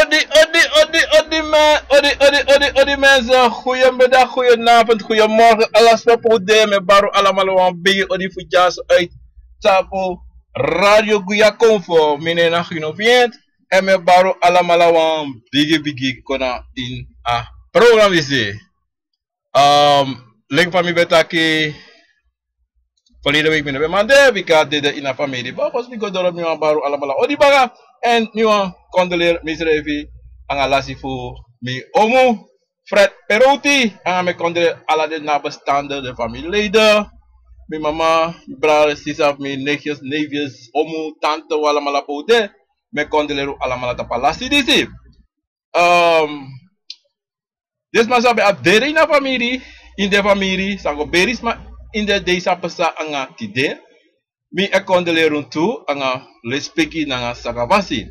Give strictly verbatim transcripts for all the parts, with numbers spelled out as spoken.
Odi, odi, odi, odi, men, odi, odi, odi, odi, mensen. Goeiemiddag, goedenavond, goeiemorgen. Alles wat voor de, mi e bari un alamala wan bigi odi fu dyaso uit tapu Radio Guya Konfo. Mi nen na Gino Vient. En mi e bari un alamala wan bigi, bigi kona ini a program disi. Ehm, leki fa mi ben taki, verleden week mi no ben man de, bika dede ini a famiri. Baka fosi mi go doro, mi wani bari un alamala odi baka. En mi wani condoleer misrefi anga lasi fu mi omu Fred Perouti. Anga mi e condoleer ala den nabestaanden, den familieleden. Mi mama, mi brada, sisa, mi nichtjes, neefjes, omu, tante, un alamala pe un de. Mi e condoleer un alamala tapu a lasi disi. Ehm, den sma san ben abi dede ini a famiri, ini den famiri, san go beri sma ini den dei san pasa anga tide, mi e condoleer un tu anga lespeki nanga sakafasi.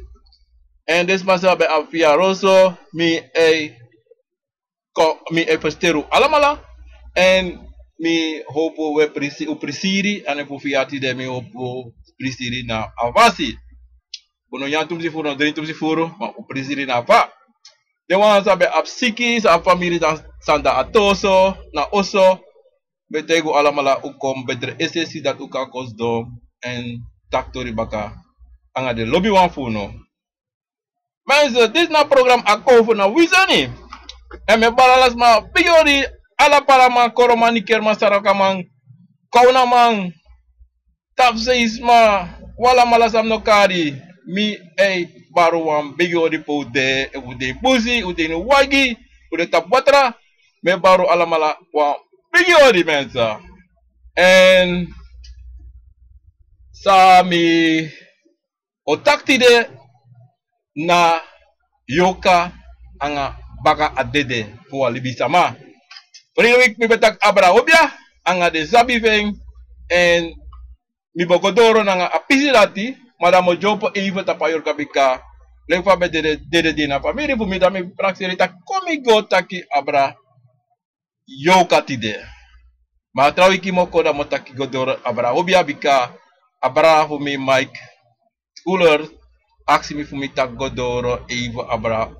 En den sma san ben abi fiyaroso, mi e ko-, mi e feliciteri un alamala. En mi hopu un e prisi-, un prisiri, en efu fiyati de, mi hopu un prisiri na a fasi. Un no nyan tumsi furu, no dringi tumsi furu, ma un prisiri na fa. Den wan san ben abi siki, san abi famiri san, san de a toso, na oso, mi e taigi un alamala un kon betre es'esi dati un kan kon sidon en taki tori baka anga den lobiwan fu unu. Mensen, disi na program A Konfo na wi sani. En mi e bari ala sma bigi odi, ala Paraman, Koroman, Nikerman, Sarakanman, Kawnaman, Tapusei sma, un alamala san mi no kari, mi e bari un wan bigi odi pe un de, efu un de ini busi, un de ini wagi, un de tapu watra, mi e bari un alamala wan bigi odi, mensen. En san mi o taki tide na yorka anga baka a dede fu wan libisama. Verleden week mi ben taki abra obia anga den sabi fu en, en mi bo go doro nanga a pisi dati, ma dan mi o dyompo even tapu a yorka bika leki fa a ben dede, dede de na famiri fu mi, dan mi prakseri taki kon mi go taki abra yorka tide. Ma a tra wiki mi o kon dan mi o taki go doro abra obia bika a brada fu mi Mike Schuller aksi mi fu mi taki go doro even abra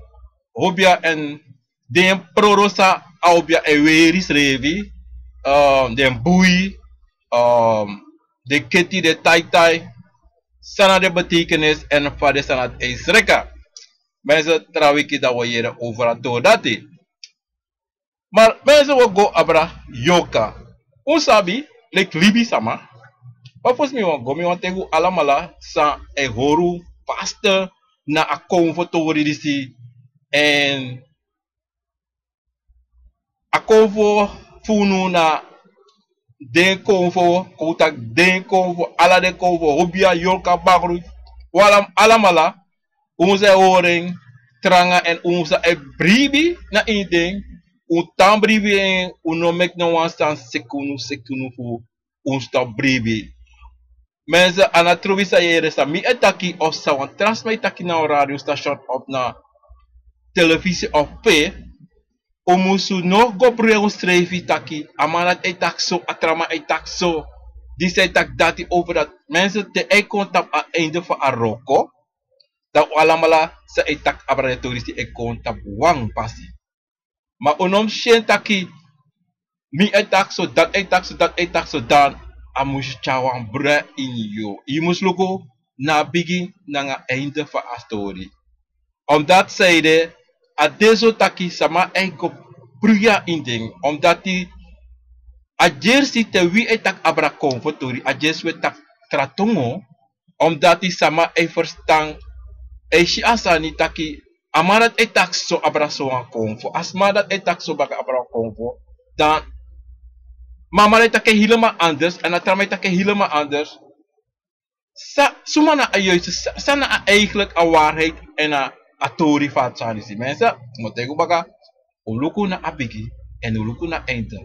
obia en den proro san a obia e weri srefi, ehm, den bui, ehm, den keti, den taitai, san na den betekenis en fa den sani dati e sreka. Mensen, tra wiki dan wi o yere over a tori dati. Ma mensen, wi o go abra yorka. Un sabi, leki libisama, ma fosi mi wani go, mi wani taigi un alamala san e hori un vast na a Konfo tori disi. En a Konfo fu unu na den Konfo, kon un taki den Konfo, ala den Konfo, obia, yorka, bakru, un ala-, alamala, un sa e hori en tranga en un sa e bribi na ini den, un tan bribi en, un no meki no wan sani seki unu, seki unu fu un stop bribi. Mensen, a no trobi san yere san mi e taki of san wan tra sma e taki na wan radio station of na telefisi of pe, un musu no go brei unsrefi taki a man dati e taki so, a tra man e taki so, disi e taki dati over dati. Mensen, te a e kon tapu a einde fu a wroko, dan un alamala san e taki abra den tori disi e kon tapu wan pasi. Ma un no mus si en taki mi e taki so, dati e taki so, dati e taki so, dan a musu tyari wan brei ini yu. Yu musu luku na a bigin nanga einde fu a tori. Omdat zij de, a de so taki sama e go bruya ini den. Omdat a gersi te wi e taki abra Konfo tori, a gersi wi e taki tra tongo. Omdat sama e ferstan, e si a sani taki a man dati e taki so abra so wan Konfo, a sma dati e taki so baka abra wan Konfo, dan mama dati e taki en helemaal anders, en a tra man e taki en helemaal anders. Sa, suma na a juiste, sa, san na a eigenlijk a waarheid en a, a tori fu a sani disi. Mensen, mi o taigi un baka, un luku na a bigin en un luku na a einde.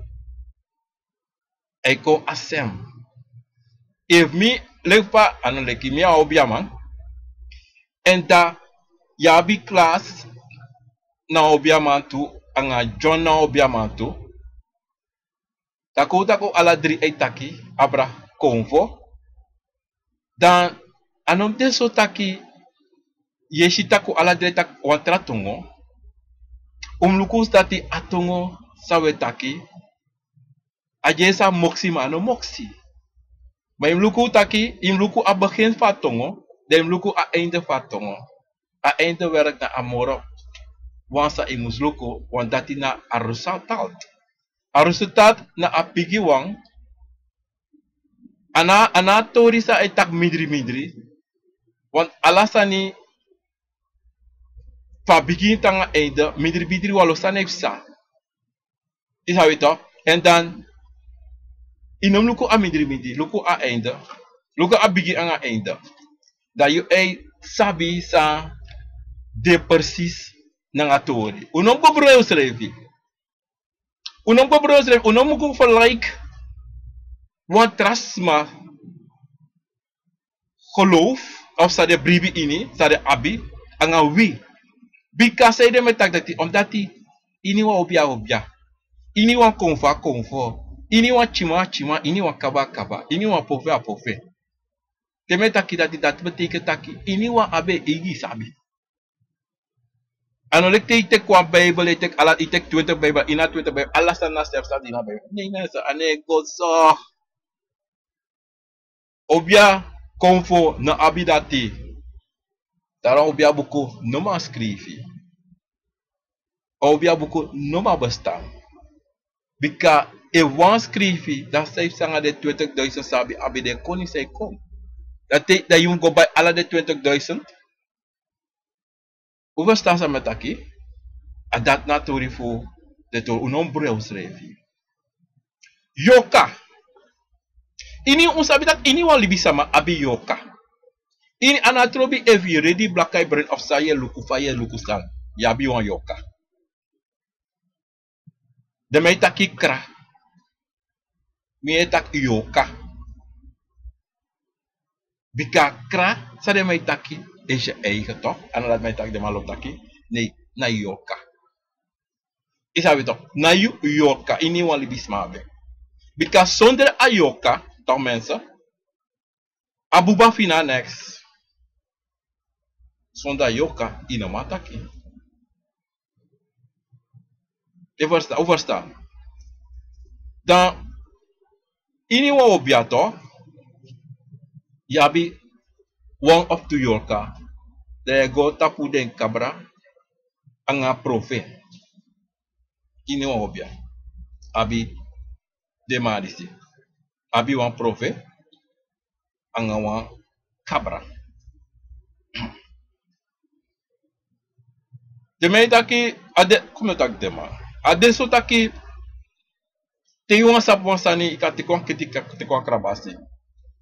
A e kon a sem. Efu mi, leki fa, a no leki mi a obiaman. En dan yu abi Klaas na obiaman tu, anga John na obiaman tu. Taki un, taki un ala dri e taki abra Konfo. Dan a no mus de so taki yu e si tak' un ala drai taki wan tra tongo. Un mus luku dati a tongo san un e taki, a dyesi a moksi ma a no moksi. Ma yu mus luku taki, yu mus luku a begin fu a tongo, dan yu mus luku a einde fu a tongo. A einde werk na a moro wan san yu mus luku, want dati na a resultaat. A resultaat na a bigi wan. A na a na a tori san e taki mindri mindri. Want ala sani fu a bigin te nanga einde, mindri mindri wan lo sani e psa. Yu sabi toch? En dan yu no mus luku a mindri mindri, luku a einde. Luku a bigin nanga einde. Dan yu e sabi san de precies nanga tori. Un no mus go broi unsrefi. Un no mus go broi unsrefi, un no mus go vergelijk wan tra sma geloof of san den bribi ini, san den abi, nanga wi. Bika sanede mi e taki dati, omdati ini wan obia obia, ini wan konfo a konfo, ini wan tyima a tyima, ini wan kaba a kaba, ini wan profe a profe. Te mi e taki dati, dati betekent taki ini wan abi en eigi sabi. A no leki te yu teki wan Bijbel, yu teki ala, yu teki twintig Bijbel, ini a twintig Bijbel, ala sani na srefi sani de ini a Bijbel. Nee, nee, so, a no e go so. Obia konfo no abi dati. Daarom obia buku no man skrifi. Obia buku no man bestaan. Bika efu wan skrifi, dan san yu psa nanga den twintig duizend san abi, abi den koni san e kon. Dan te, dan yu mus go bai ala den twintig duizend. Un ferstan san mi e taki? A dati na a tori fu den tori, un no mus brei unsrefi. Yorka. Ini, un sabi taki ini wan libisama abi yorka. Ini a no trobi efu yu redi blaka yu bren of san yu e luku, fa yu e luku san, yu abi wan yorka. Den mi e taki kra. Mi e taki yorka. Bika kra san den mi e taki, esi eigen toch. A no dati mi e taki, den man lo taki. Nee, na yorka. Yu sabi toch, na yu yorka, ini wan libisma abi. Bika sonder a yorka, toch mensen, a buba fu yu na niks. Sonder a yorka yu no man taki. Un ferstan, un ferstan. Dan ini wan obia toch, yu abi wan of tu yorka. Dan yu e go tapu den kabra nanga profe. Ini wan obia abi den man disi. Abi wan profe nanga wan kabra. Den mi e taki, a de, kon mi taki den man. A de so taki, te yu wani sabi wan sani, yu kan teki wan keti, yu kan teki wan krabasi.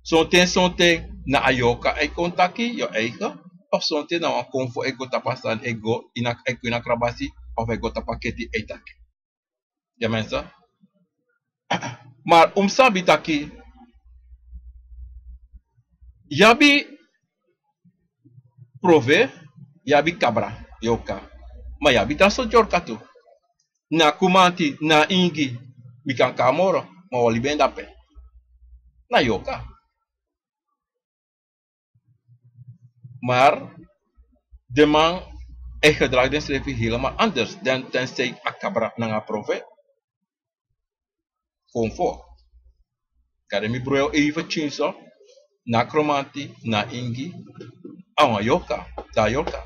Sonten, sonten na a yorka e kon taki, yu eigen. Of sonten na wan konfo e go tapu a sani, e go ini a, e go ini a krabasi, of e go tapu a keti e taki. Ya mensen. Maar un mus sabi taki, yu abi profe, yu abi kabra, yorka. Ma yu abi tra sortu yorka tu. Na kumanti, na ingi, mi kan kon moro, ma wi o libi en dape. Na yorka. Maar den man e gedraag densrefi helemaal anders dan tensei a kabra nanga a profe. Kon fu. Kande mi broi even tyinso, na kromanti, na ingi, a wan yorka, da yorka.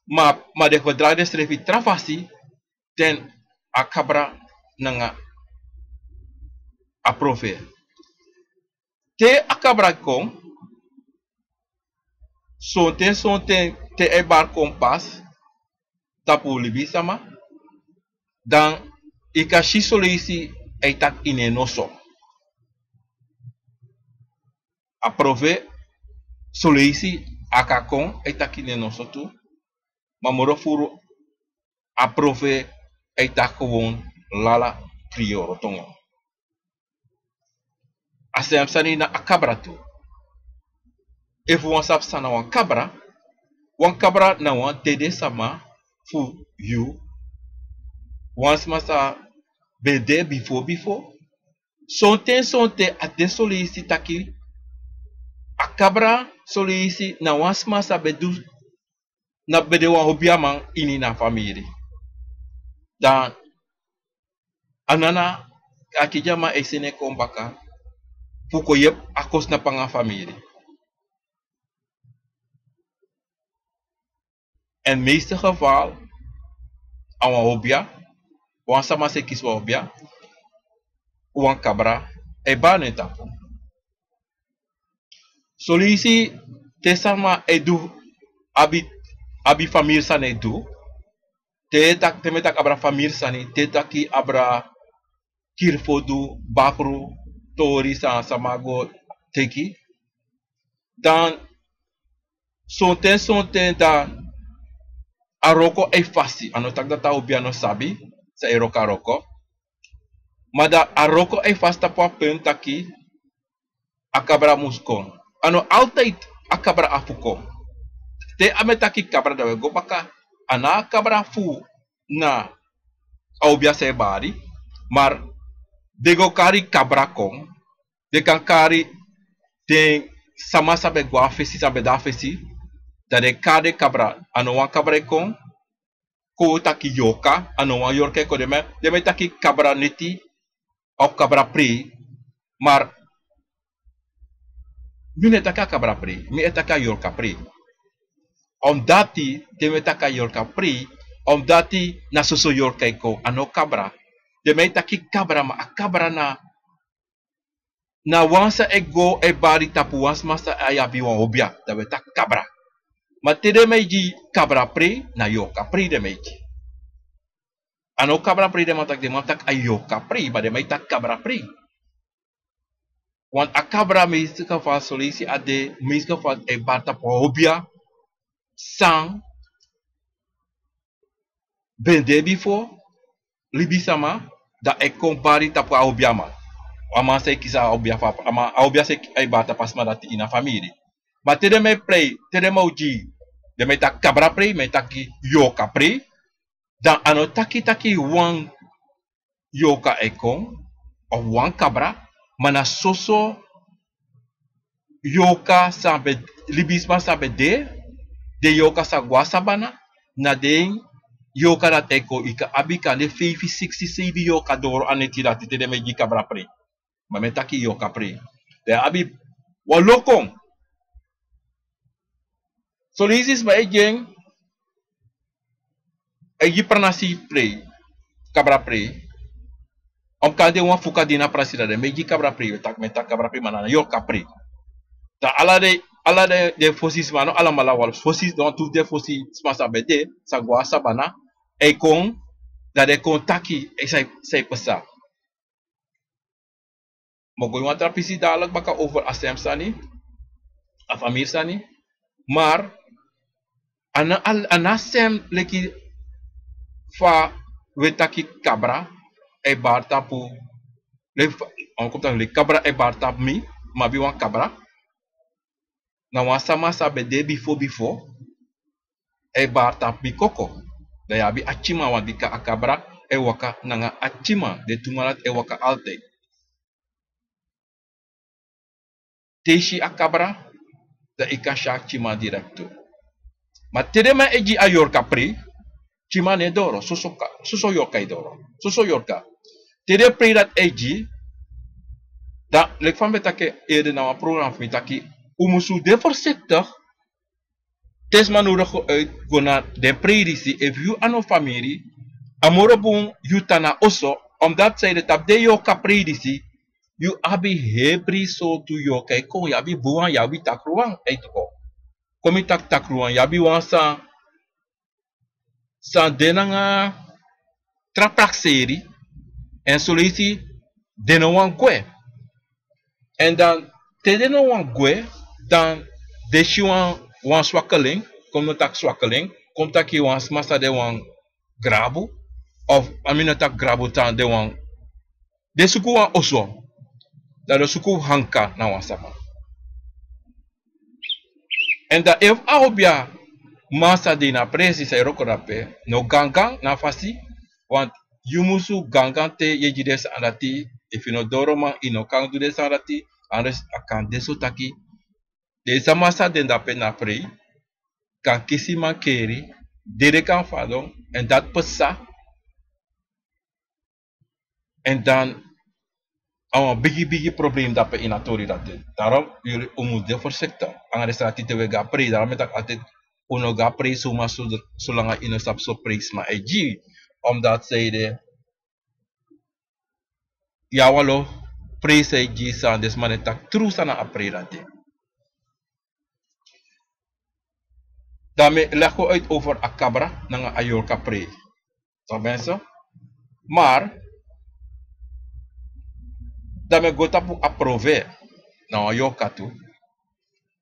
Ma, ma den gedraag densrefi tra fasi, den a kabra nanga a profe. Te a kabra kon, sonten, sonten, te a e bari kon pas tapu libisama, dan yu kan si son leisi a e taki ini en noso. A profe, son leisi a kan kon a e taki ini en noso tu. Ma moro furu a profe a e taki gewoon lala krioro tongo. A sem sani na a kabra tu. Efu wan sabi san na wan kabra, wan kabra na wan dede sama fu yu. Wan sma san ben de bifo bifo. Sonten, sonten a de son leisi taki a kabra son leisi na wan sma san ben du na ben de wan obiaman ini na famiri. Dan a nana, a kidi a man e seni en kon baka fu kon yepi a kon snapu nanga famiri. En meeste geval, a wan obia, wan sama sa e kisi wan obia, wan kabra e bari na en tapu. Son leisi te sama e du, abi, abi famiri sani e du, te tak, te mi e taki abra famiri sani, te taki abra kiri fu du, bakru, tori san sama go teki. Dan sonten, sonten dan a wroko e fasi. A no taki dati a obia no sabi san e wroko a wroko. Ma dan a wroko e fasi tapu a penti taki a kabra mus kon. A no altijd a kabra abi fu kon. Te a mi e taki kabra, dan wi e go baka, a no a kabra fu na a obia san e bari, ma den go kari kabra kon, den kan kari den sama san ben go a fesi, san ben de a fesi, dan den kari den kabra, a no wan kabra e kon, kon taki yorka, a no wan yorka e kon, den mi e, den mi e taki kabra neti, of kabra prei, ma mi no e taki a kabra prei, mi e taki a yorka prei. Omdati, te mi e taki a yorka prei, omdati na soso yorka e kon, a no kabra. Den mi e taki kabra, ma a kabra na, na wan san e go e bari tapu wan sma san a abi wan obia, dan wi e taki kabra. Ma te den mi e gi kabra prei, na yorka prei den mi e gi. A no kabra prei den man taki, den man taki a yorka prei, ma den mi e taki kabra prei. Want a kabra meeste geval, son leisi a de, meeste geval e bari tapu wan obia san ben de bifo libisama, dan e kon bari tapu a obiaman. A man san e kisi a obia fu a, a man, a obia san e bari tapu a sma dati ini a famiri. Ma te den mi e prei, te den mi o gi, den mi e taki kabra prei, mi e taki yorka prei, dan a no taki taki wan yorka e kon, of wan kabra, ma na soso yorka san ben, libisma san ben de, den yorka san go a sabana, na den yorka dati e kon. Yu kan abi kande feifi, siksi, seibi yorka doro a neti dati te den mi e gi kabra prei. Ma mi e taki yorka prei. Den abi wan lokon. Son leisi sma e gi en, e gi pranasi prei, kabra prei. Omkande wan fuka di na pranasi, dan den mi e gi kabra prei, wi e taki, mi e taki kabra prei, ma na yorka prei. Dan ala den, ala den, den fosi sma, no alamala, wan fosi, dan tu den fosi sma san ben de, san go a sabana, e kon, dan den kon taki, e san, san e pasa. Mi o go ini wan tra pisi dadelijk baka over a sem sani, a famiri sani. Maar a na, a na sem leki fa wi e taki kabra e bari tapu, leki fa, a kon taki leki kabra e bari tapu mi, mi abi wan kabra. Na wan sama san ben de bifo bifo, e bari tapu mi koko. Dan yu abi a tyiman, want bika a kabra e waka nanga a tyiman, den tu man dati e waka altijd. Te yu si a kabra, dan yu kan si a tyiman direct tu. Ma te den man e gi a yorka prei, tyiman no e doro, soso ka, soso yorka e doro, soso yorka. Te den prei dati e gi, dan leki fa mi ben taki ede na wan program fu mi taki, un musu de voorzichtig, te sma nodig go uit go na den prei disi, efu yu a no famiri, a moro bun yu tan na oso, omdat san ede tapu den yorka prei disi, yu abi heri sortu yorka e kon, yu abi bun wan, yu abi takru wan e kon. Kon mi taki takru wan, yu abi wan san, san de nanga tra prakseri, en son leisi den no wani gwe. En dan te den no wani gwe, dan den si wan, wan swakeling, kon mi no taki swakeling, kon mi taki wan sma san den wani grabu, of a mi no taki grabu tan, den wani, den suku wan oso, dan den suku hanka na wan sama. En dan efu a obiaman san de ini a presi san e wroko drape, no gangan na a fasi, want yu musu gangan te yu e gi den sani dati, efu yu no doro man yu no kan du den sani dati, anders a kan de so taki den sama san de drape na a prei, kan kisi mankeri, dede kan fadon, èn dati psa. Èn dan a wan bigi bigi problem dape ini a tori dati. Daarom yuru un mus de voorzichtig. Anga den sani dati te un e go na prijs, daarom mi e taki altijd, un no go na prijs suma solanga yu no sabi sortu prijs sma e gi. Omdat seide, yu abi wan lo prijs san e gi, san den sma no e taki tru san na a prijs dati. Dan mi e leg un uit over a kabra nanga a yorka prei. Toch mensen? Maar dan mi e go tapu a profe, na wan yorka tu.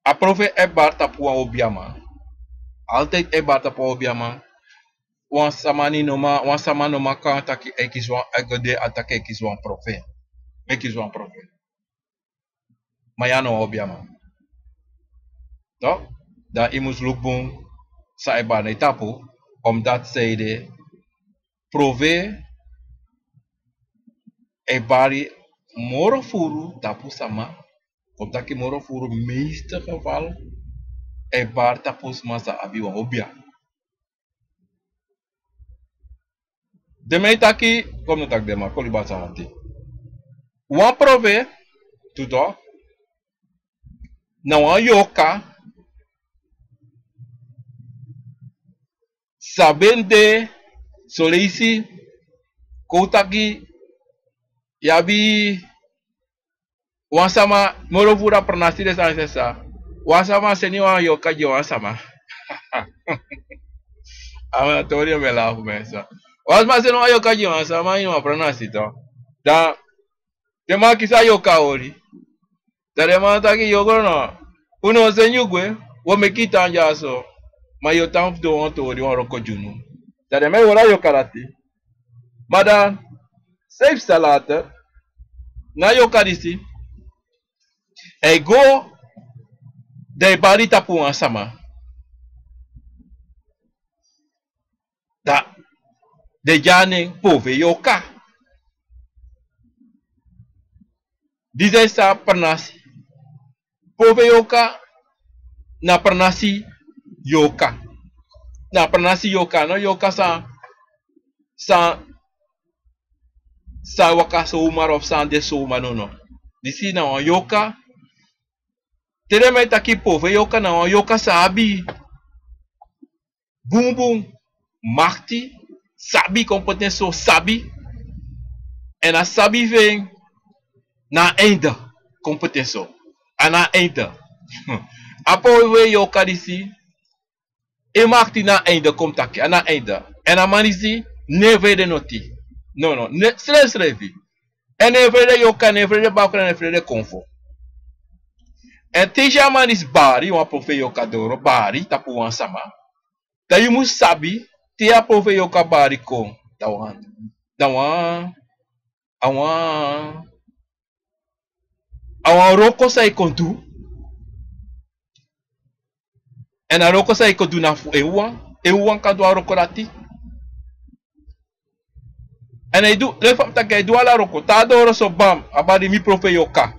A profe e bari tapu wan obiaman. Altijd e bari tapu wan obiaman. Wan sama ni no man, wan sama no man kan taki e kisi wan, e go de a taki e kisi wan profe. E kisi wan profe. Ma yu a no wan obiaman. Toch? Dan yu mus luku bun san e bari na yu tapu, omdat seide profe e bari moro furu tapu sama. Kon taki moro furu, meeste geval e bari tapu sma san abi wan obia. Den man e taki, kon mi no taki den man, kon libi a sani dati. Wan profe, tu toch, na wan yorka san ben de, son leisi, kon taki yu abi wan sama, moro furu a pranasi den sani sesa. Wan sama seni wan yorka gi wan sama. A man, a tori mi e lafu, mensen. Wan sama seni wan yorka gi wan sama ini wan pranasi, toch. Dan den man kisi a yorka hori. Dan den man taki: "Yorka, no, un no o seni yu gwe, wi o meki yu tan dyaso. Ma yu o tan fu du wan tori, wan wroko gi unu." Dan den man e hori a yorka dati. Ma dan, san e psa later, na a yorka disi e go, dan e bari tapu wan sama. Dan den gi en a nen profe yorka. Disi e sa pranasi. Profe yorka na pranasi yorka. Na pranasi yorka, no yorka san, san, san waka zomaar of san de zomaar, no, no. Disi na wan yorka. Te den man e taki profe yorka, na wan yorka san abi bunbun makti, sabi, kon poti en so, sabi. Èn a sabi fu en na a einde, kon poti en so. A na a einde. A profe yorka disi, en makti na a einde, kon taki, a na a einde. Èn a man disi no e frede noti. No, no, no, srefsrefi. Èn no e frede yorka, no e frede bakru, no e frede konfo. Èn te yu si a man disi bari, wan profe yorka doro bari tapu wan sama, dan yu mus sabi, te a profe yorka bari kon, dan wan, dan wan, a wan, a wan wroko san yu kon du. Èn a wroko san yu kon du na fu en wawan, en wawan kan du a wroko dati. Èn a e du, leki fa mi taki, a e du ala wroko. Te a doro so, bam, a bari: "Mi profe yorka."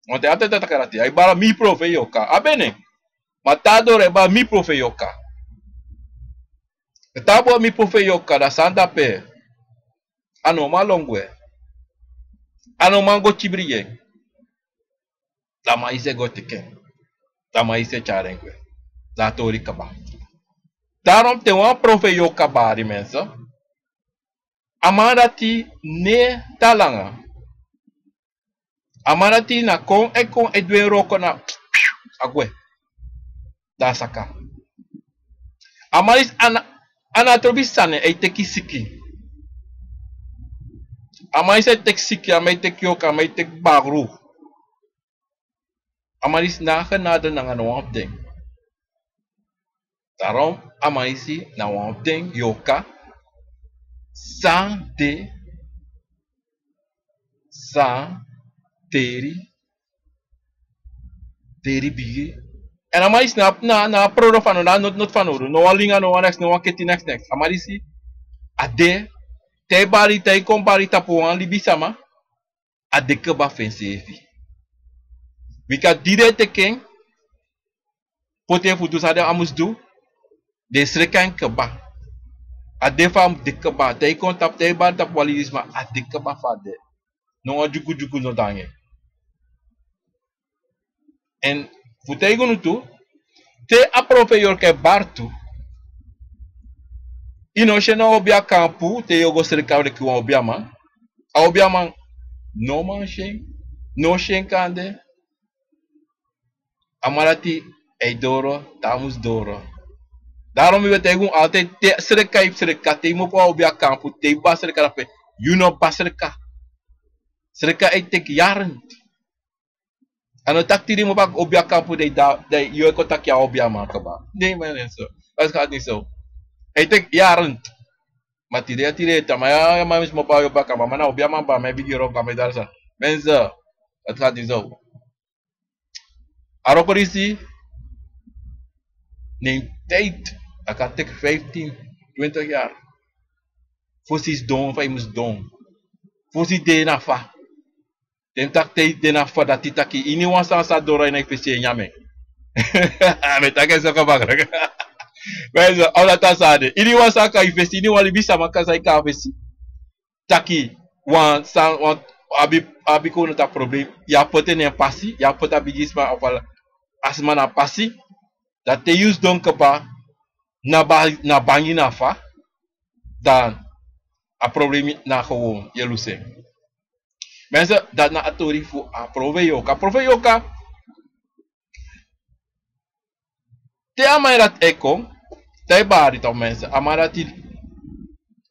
Want a e taki dati, a e bari: "Mi profe yorka." A ben de. Ma te a doro, a e bari: "Mi profe yorka." Te a bari: "Mi profe yorka," dan san de ape? A no man lon gwe. A no man go kibri gi en. Dan a man disi e go teki en. Dan a man disi e tyari en gwe. Dan a tori kaba. Daarom te wan profe yorka bari, mensen, a man dati no e tan langa. A man dati na kon e kon e du en wroko, na a gwe. Dan a saka. A man disi, a na, a na trobi sani, a e teki siki. A man disi e teki siki, a man e teki yorka, a man e teki bakru. A man disi no abi genade nanga no wan fu den. Daarom a man disi na wan fu den yorka san de, san teri, teri bigi. Èn a man disi na, na, na a prodo fanowdu, na noti, noti fanowdu, no wan linga, no wan neks, no wan keti, neks, neks. A man disi a de, te a e bari, te a e kon bari tapu wan libisama, a de kaba fu enseefi. Bika di den teki en, poti en fu du san den á mus du, Den sreka en kaba. A de fu a mus de kaba. Te yu kon tapu, te yu bari tapu wan lidi sma, a de kaba fu a de. No wan dyugudyugu no de nanga en. Èn fu taigi unu tu, te a profeyorka e bari tu, yu no si en na obia kampu, te yu o go sreka leki wan obiaman. A obiaman, no man si en, no si en kande. A man dati e doro, te a mus doro. Daarom mi ben taigi unu altijd, te sreka yu sreka, te yu mu opo a obia kampu, te yu bari sreka dape, yu no bari sreka. Sreka e teki yaren. A no taki tide yu mu opo a obia kampu, dan yu e kon taki a obiaman kaba. Nee, mensen. Dat gaat niet zo. E teki yaren. Ma tide, tide, tama ya, ya, man, mi sma bari yu baka, ma na obiaman bari, mi e bigin wroko, mi e dari san. Mensen, dat gaat niet zo. A wroko disi, neem tijd. A kan teki vijftien, twintig jaar. Fosi yu sidon fa yu mus sidon. Fosi yu de na fa. Den taki te yu de na fa, dati taki iniwan san sa doro na yu fesi, yu e nyan en. Mi e taki en so kaba. Mensen, a o dati a sa de. Iniwan san kon na yu fesi, iniwan libisama kan sa yu kon na fesi. Taki wan san, wan abi, abi kon na a problem. Yu abi poti en na en pasi, yu abi poti a bigisma of ala, a sma na pasi. Dan te yu sidon kaba, na ba, na bangi na fa, dan a problemi na gewoon, yu e lusu en. Mensen, dati na a tori fu a profeyorka. Profeyorka, te a man dati e kon, te a e bari, toch, mensen, a man dati,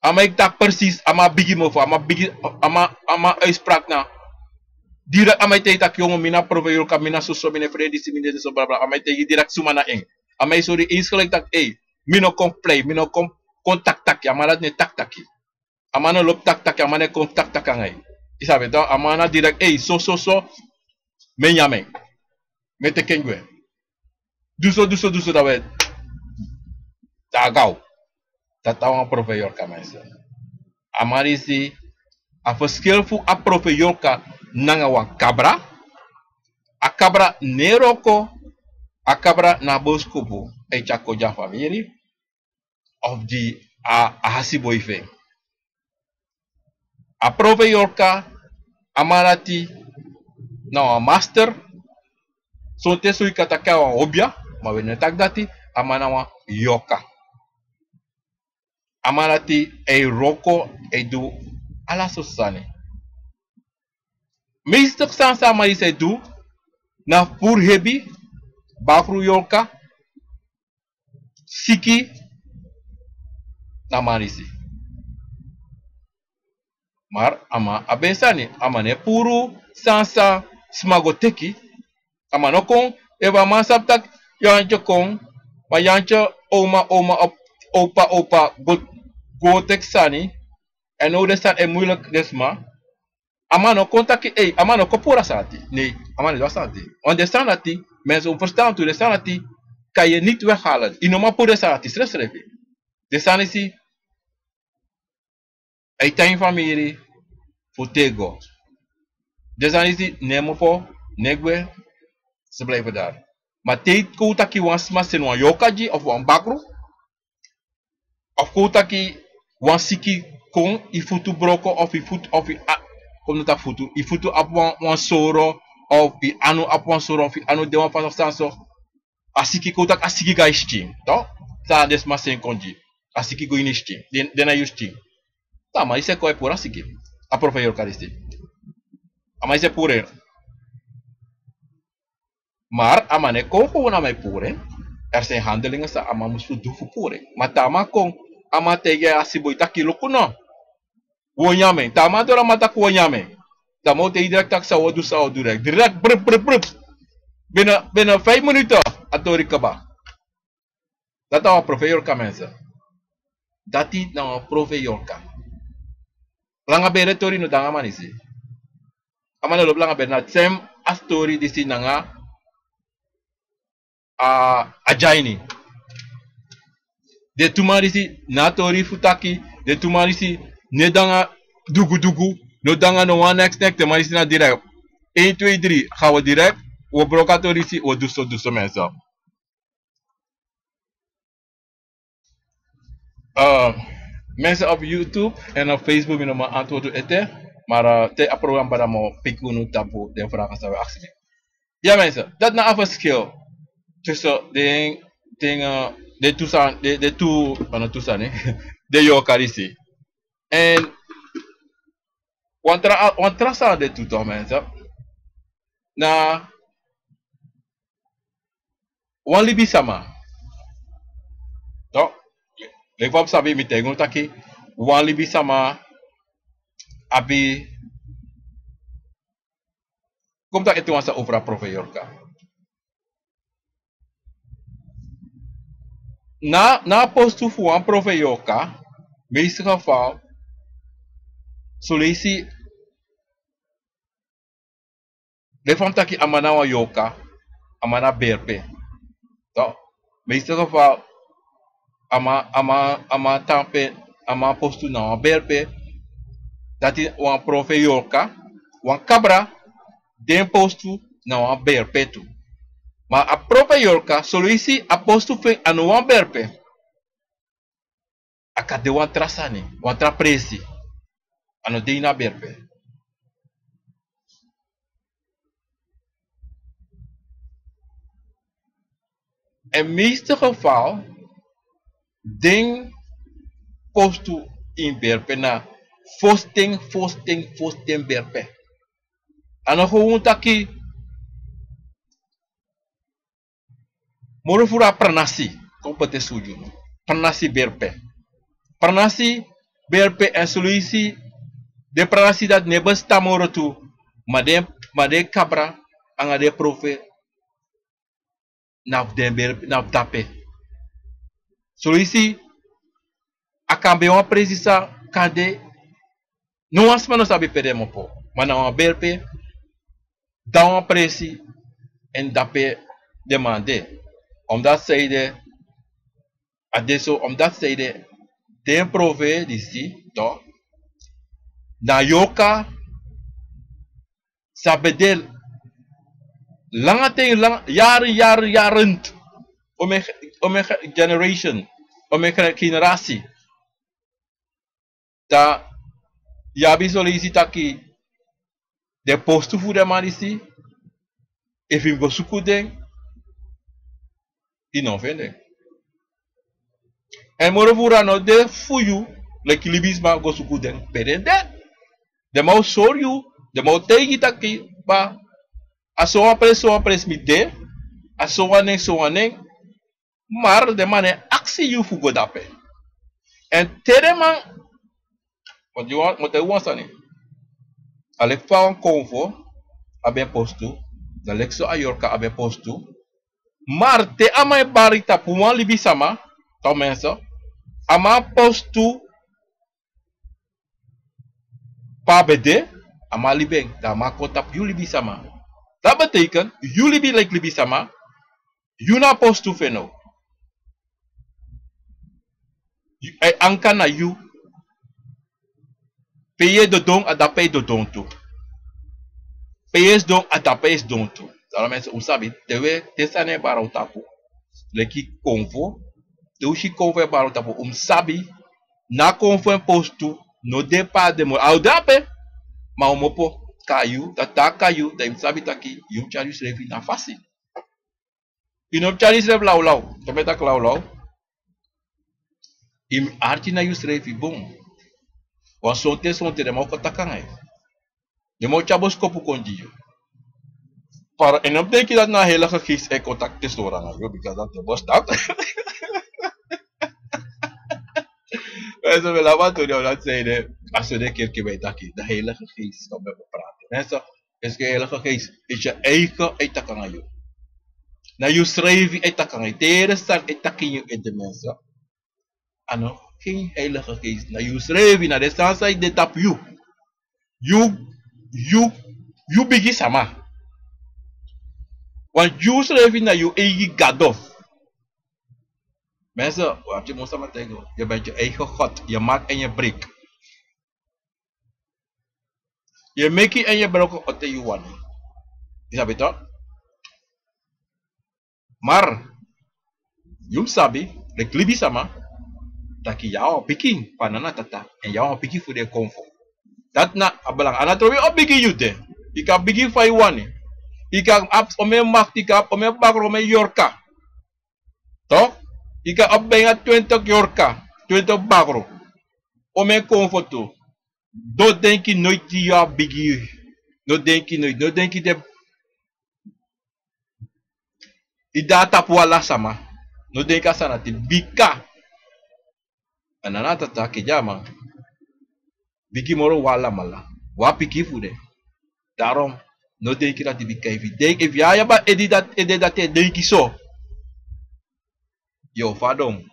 a man e taki precies, a man bigi mofo, a man bigi, a man, a man uitspraak na. Direct a man e taigi taki: "Yongu, mi na profeyorka, mi na soso, mi na frede disi, mi na soso, bla bla." A man e taigi direct suma na en. A man e sori en gelijk taki: "Ei, mi no kon plei, mi no kon, kon taki taki." A man dati no e taki taki. A man no lobi taki taki, a man no e kon taki taki nanga yu. Yu sabi, toch, a man na direct: "Ei, so, so, so, mi e nyan en. Mi e teki en gwe. Du so, du so, du so, dan we, dan a go." Dati na wan profeyorka, mensen. A man disi, a verschil fu a profeyorka nanga wan kabra. A kabra no e wroko, a kabra na boskopu, e tyari kon gi a famiri, of gi a, a hasi boi fu en. A profeyorka, a man dati na wan master. Sonten so yu kan taki a wan obia, ma wi no e taki dati, a man na wan yorka. A man dati e wroko, e du ala sortu sani. Meeste sani san a man disi e du, na fu puru hebi, bakru yorka, siki, na a man disi. Maar a man abi en sani, a man no e puru sani san sma go teki. A man no kon, efu a man sabi taki Yantje kon, ma Yantje, oma, oma, op, opa, opa, go, go teki sani. En now den sani e moeilijk den sma. A man no kon taki, ei, a man no kon puru a sani dati. Nee, a man no e du a sani dati. Want den sani dati, mensen, un verstaan tu, den sani dati kan yu niet weghalen. Yu no man puru den sani dati, srefsrefi. Den sani disi, a e tan ini famiri fu tego. Den sani disi, no e mofo, no e gwe, ze blijven daar. Ma te yu kon taki wan sma seni wan yorka gi yu of wan bakru, of kon taki wan siki kon, yu futu broko of yu futu, of yu a-, kon taki futu, yu futu abi wan, wan soro, of yu anu abi wan soro, of yu anu de wan fasi of sani so, a siki kon taki a siki go na yu skin, toch? San den sma seni kon gi yu, a siki go ini yu skin, den, den na yu skin. Dan a man disi e kon e puru a siki. A profeyorka disi, a man disi e puru en. Maar a man no e kon gewoon, a man e puru en. Er zijn handelingen san a man musu du fu puru en. Ma te a man kon, a man taigi a hasi boi taki: "Luku no, wi o nyan en." Te a man doro, a man taki: "Wi o nyan en." Dan a man o taigi direct taki san wi o du, san wi o du direct. Direct, brup, brup, brup. Binnen, binnen vijf minuten, a tori kaba. Dati na wan profeyorka, mensen. Dati na wan profeyorka. Langa bere tori no de nanga a man disi. A man no lobi langa bere, na sem a tori disi nanga a, a dyaini. Den tu man disi na a tori fu taki, den tu man disi no de nanga dugudugu, no de nanga no wan neks neks, den man disi na direct. Een, twee, drie, gaan we direct. Wi o broko a tori disi, wi o du so, du so, mensen. Uh, mensen op YouTube en op Facebook, mi no man antwoord ete. Maar uh, te a program bada mo piki unu tapu den vragen san wi aksi mi. Ja mensen, dat na a verschil tussen den, den, uh, den tu san, den, den tu, uh, no tu san, eh, den yoka disi. En wan tra, wan tra san den tu toch mensen. Na wan libisama. Toch? Leki fa un sabi mi taigi unu taki wan libisama abi, kon mi taki ete wan sani over a profeet Yorka. Na, na a postu fu wan profeet Yorka, meeste geval, son leisi leki fa mi taki a man na wan Yorka, a man na berpe. Toch? Meeste geval, a man, a man, a man tan pe, a man postu na wan berpe. Dati wan profeet Yorka, wan kabra, den postu na wan berpe tu. Ma a profeet Yorka, son leisi a postu fu en a no wan berpe. A kan de wan tra sani, wan tra presi. A no de ini a berpe. En meeste geval, den postu ini berpe na fosten, fosten, fosten berpe. A no gewoon taki moro furu a pranasi, kon poti suju. Pranasi berpe. Pranasi berpe en son leisi den pranasi dati no e bestaan moro tu, ma den, ma den kabra anga den profeet na fu den berpe, na fu dape. Son leisi a kan ben wan presi san kande no wan sma no sabi pe den mu opo. Ma na wan berpe, dan wan presi, en dape den man de. Omdat zij de, a de so, omdat zij de, den profeet disi, toch? Na Yorka san ben de langa ten, lang, jaren, jaren, jaren. Om een, om een generation, om een generatie. Dan yu abi son leisi taki den postu fu den man disi, efu yu go suku den, yu no feni den. En moro furu a no de fu yu, leki libisma go suku den pe den de. Den man o sori yu, den man o taigi taki, ba, a so wan presi, so wan presi mi de, a so wan nen, so wan nen. Maar den man no e aksi yu fu go dape. En te den man, want yu wan, want yu wan sani. A leki fa wan konfo abi en postu, dan leki so a Yorka abi en postu. Maar te a man e bari tapu wan libisama, toch mensen, a man postu pe a ben de, a man libi en, dan a man kon tapu yu libisama. Dat betekent, yu libi leki libisama, yu na a postu fu en now. Yu, a e anka na yu. Pe yu e dodon, a dape yu e dodon tu. Pe yu e sidon, a dape yu e sidon tu. Daarom mensen, un sabi, te wi, te sani e bari un tapu. Leki konfo, te un si konfo e bari un tapu, un sabi, na konfo en postu no de pe a de moro. A o de ape, ma a o mu opo kon na yu, dan te a kon na yu, dan yu mu sabi taki, yu mu tyari yusrefi na fasi. Yu no mu tyari yusrefi lawlaw, te mi e taki lawlaw. Yu mu arki na yusrefi bun. Want sonten, sonten den man o kon taki nanga yu. Den man o tyari boskopu kon gi yu. Maar en no mu denki dati na Heilige Geest e kon taki te sori nanga yu, because dati no e bestaan. Mensen, we laten het doen, omdat zij de, als we de kerk bij taki, de Heilige Geest kan met me praten. Mensen, is de Heilige Geest, is yu eigen e taki nanga yu. Na yusrefi e taki nanga yu. Te yu e sani e taki yu ete, mensen. A no, geen Heilige Geest, na yusrefi, na den sani san e de tapu yu. Yu, yu, yu bigi sama. Want yusrefi na yu eigi gado. Mensen, wat je moet samen tegen, je bent je eigen God. Je maakt en je breekt. Yu e meki en yu e broko te yu wani. Yu sabi toch? Maar yu mu sabi, leki libisama, taki yu a wan pikin fu a nana tata, èn yu a wan pikin fu den konfo. Dati na a belangrijk. A no trobi o bigi yu de. Yu kan bigi fa yu wani. Yu kan abi omeni makti, yu kan abi omeni bakru, omeni yorka. Toch? Yu kan abi bijna twintig yorka, twintig bakru, omeni konfo tu. No denki noiti yu a bigi. No denki noiti. No denki den yu de na tapu wan ala sama. No denki a sani dati bika a nana tata, kede a man, bigi moro wan alamala, wan pikin fu den. Daarom, no denki dati bika efu yu denki, efu yu abi a ede dati, ede dati e denki so, yu o fadon.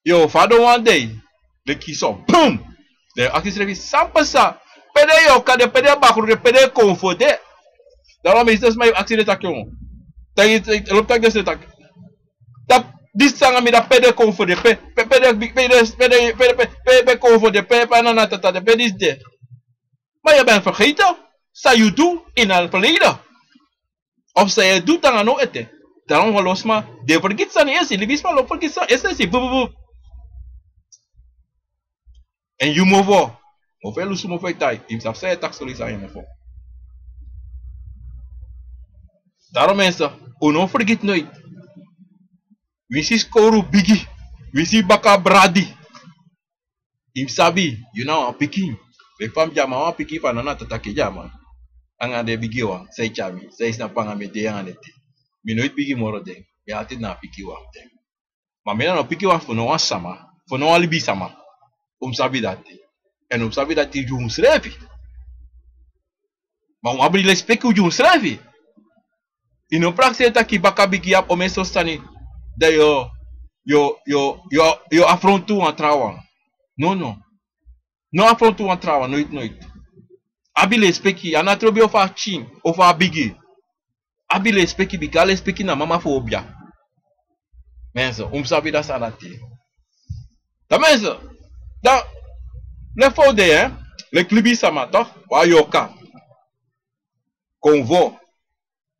Yu o fadon wan dei. Leki so, pum! Dan yu o aksi yusrefi san pasa. Pe den yorka de, pe den bakru de, pe den konfo de? Daarom mi e si den sma e aksi den taki, o, taki, taki, lobi taki den sma taki, tapu disi sani nanga mi, dan pe den konfo de, pe, pe, pe den, pe den, pe den, pe, pe, pe, pe konfo de, pe, pe a nana tata de, pe disi de? Ma yu ben vergeten san yu du in a verleden. Of san yu e du te nanga now ete. Daarom wan lo sma, den e fergiti sani esi, libisma lobi fergiti sani esi, esi, bu, bu, bu. Èn yu mofo, mofo e lusu, mofo e tai, yu mus sabi san yu e taki, solusi nanga yu mofo. Daarom mensen, un no fergiti noiti. Winsi skowru bigi, winsi baka bradi, yu mus sabi, yu na wan pikin. Leki fa mi de, a man wan pikin fu a nana tata, kede a man. Nanga den bigi wan, san e tyari mi, san e snapu nanga mi, e de nanga den ete. Mi noiti bigi moro den, mi altijd na a pikin wan fu den. Ma mi na no pikin wan fu no wan sama, fu no wan libisama. Un mus sabi dati. Èn un mus sabi dati gi unsrefi. Ma un abi lespeki gi unsrefi. Yu no prakseri taki baka bigi yu abi omeni sortu sani, dan yu o, yu o, yu o, yu o, yu o afrontu wan trawan. No, no. No afrontu wan trawan, noiti, noiti. Abi lespeki, a no trobi ofu a pikin, ofu a bigi. Abi lespeki, bika lespeki na mama fu obia. Mensen, un mus sabi dati sani dati. Dan mensen, dan, leki fa un de, hè? Leki libisama, toch? Wan yorka, konfo,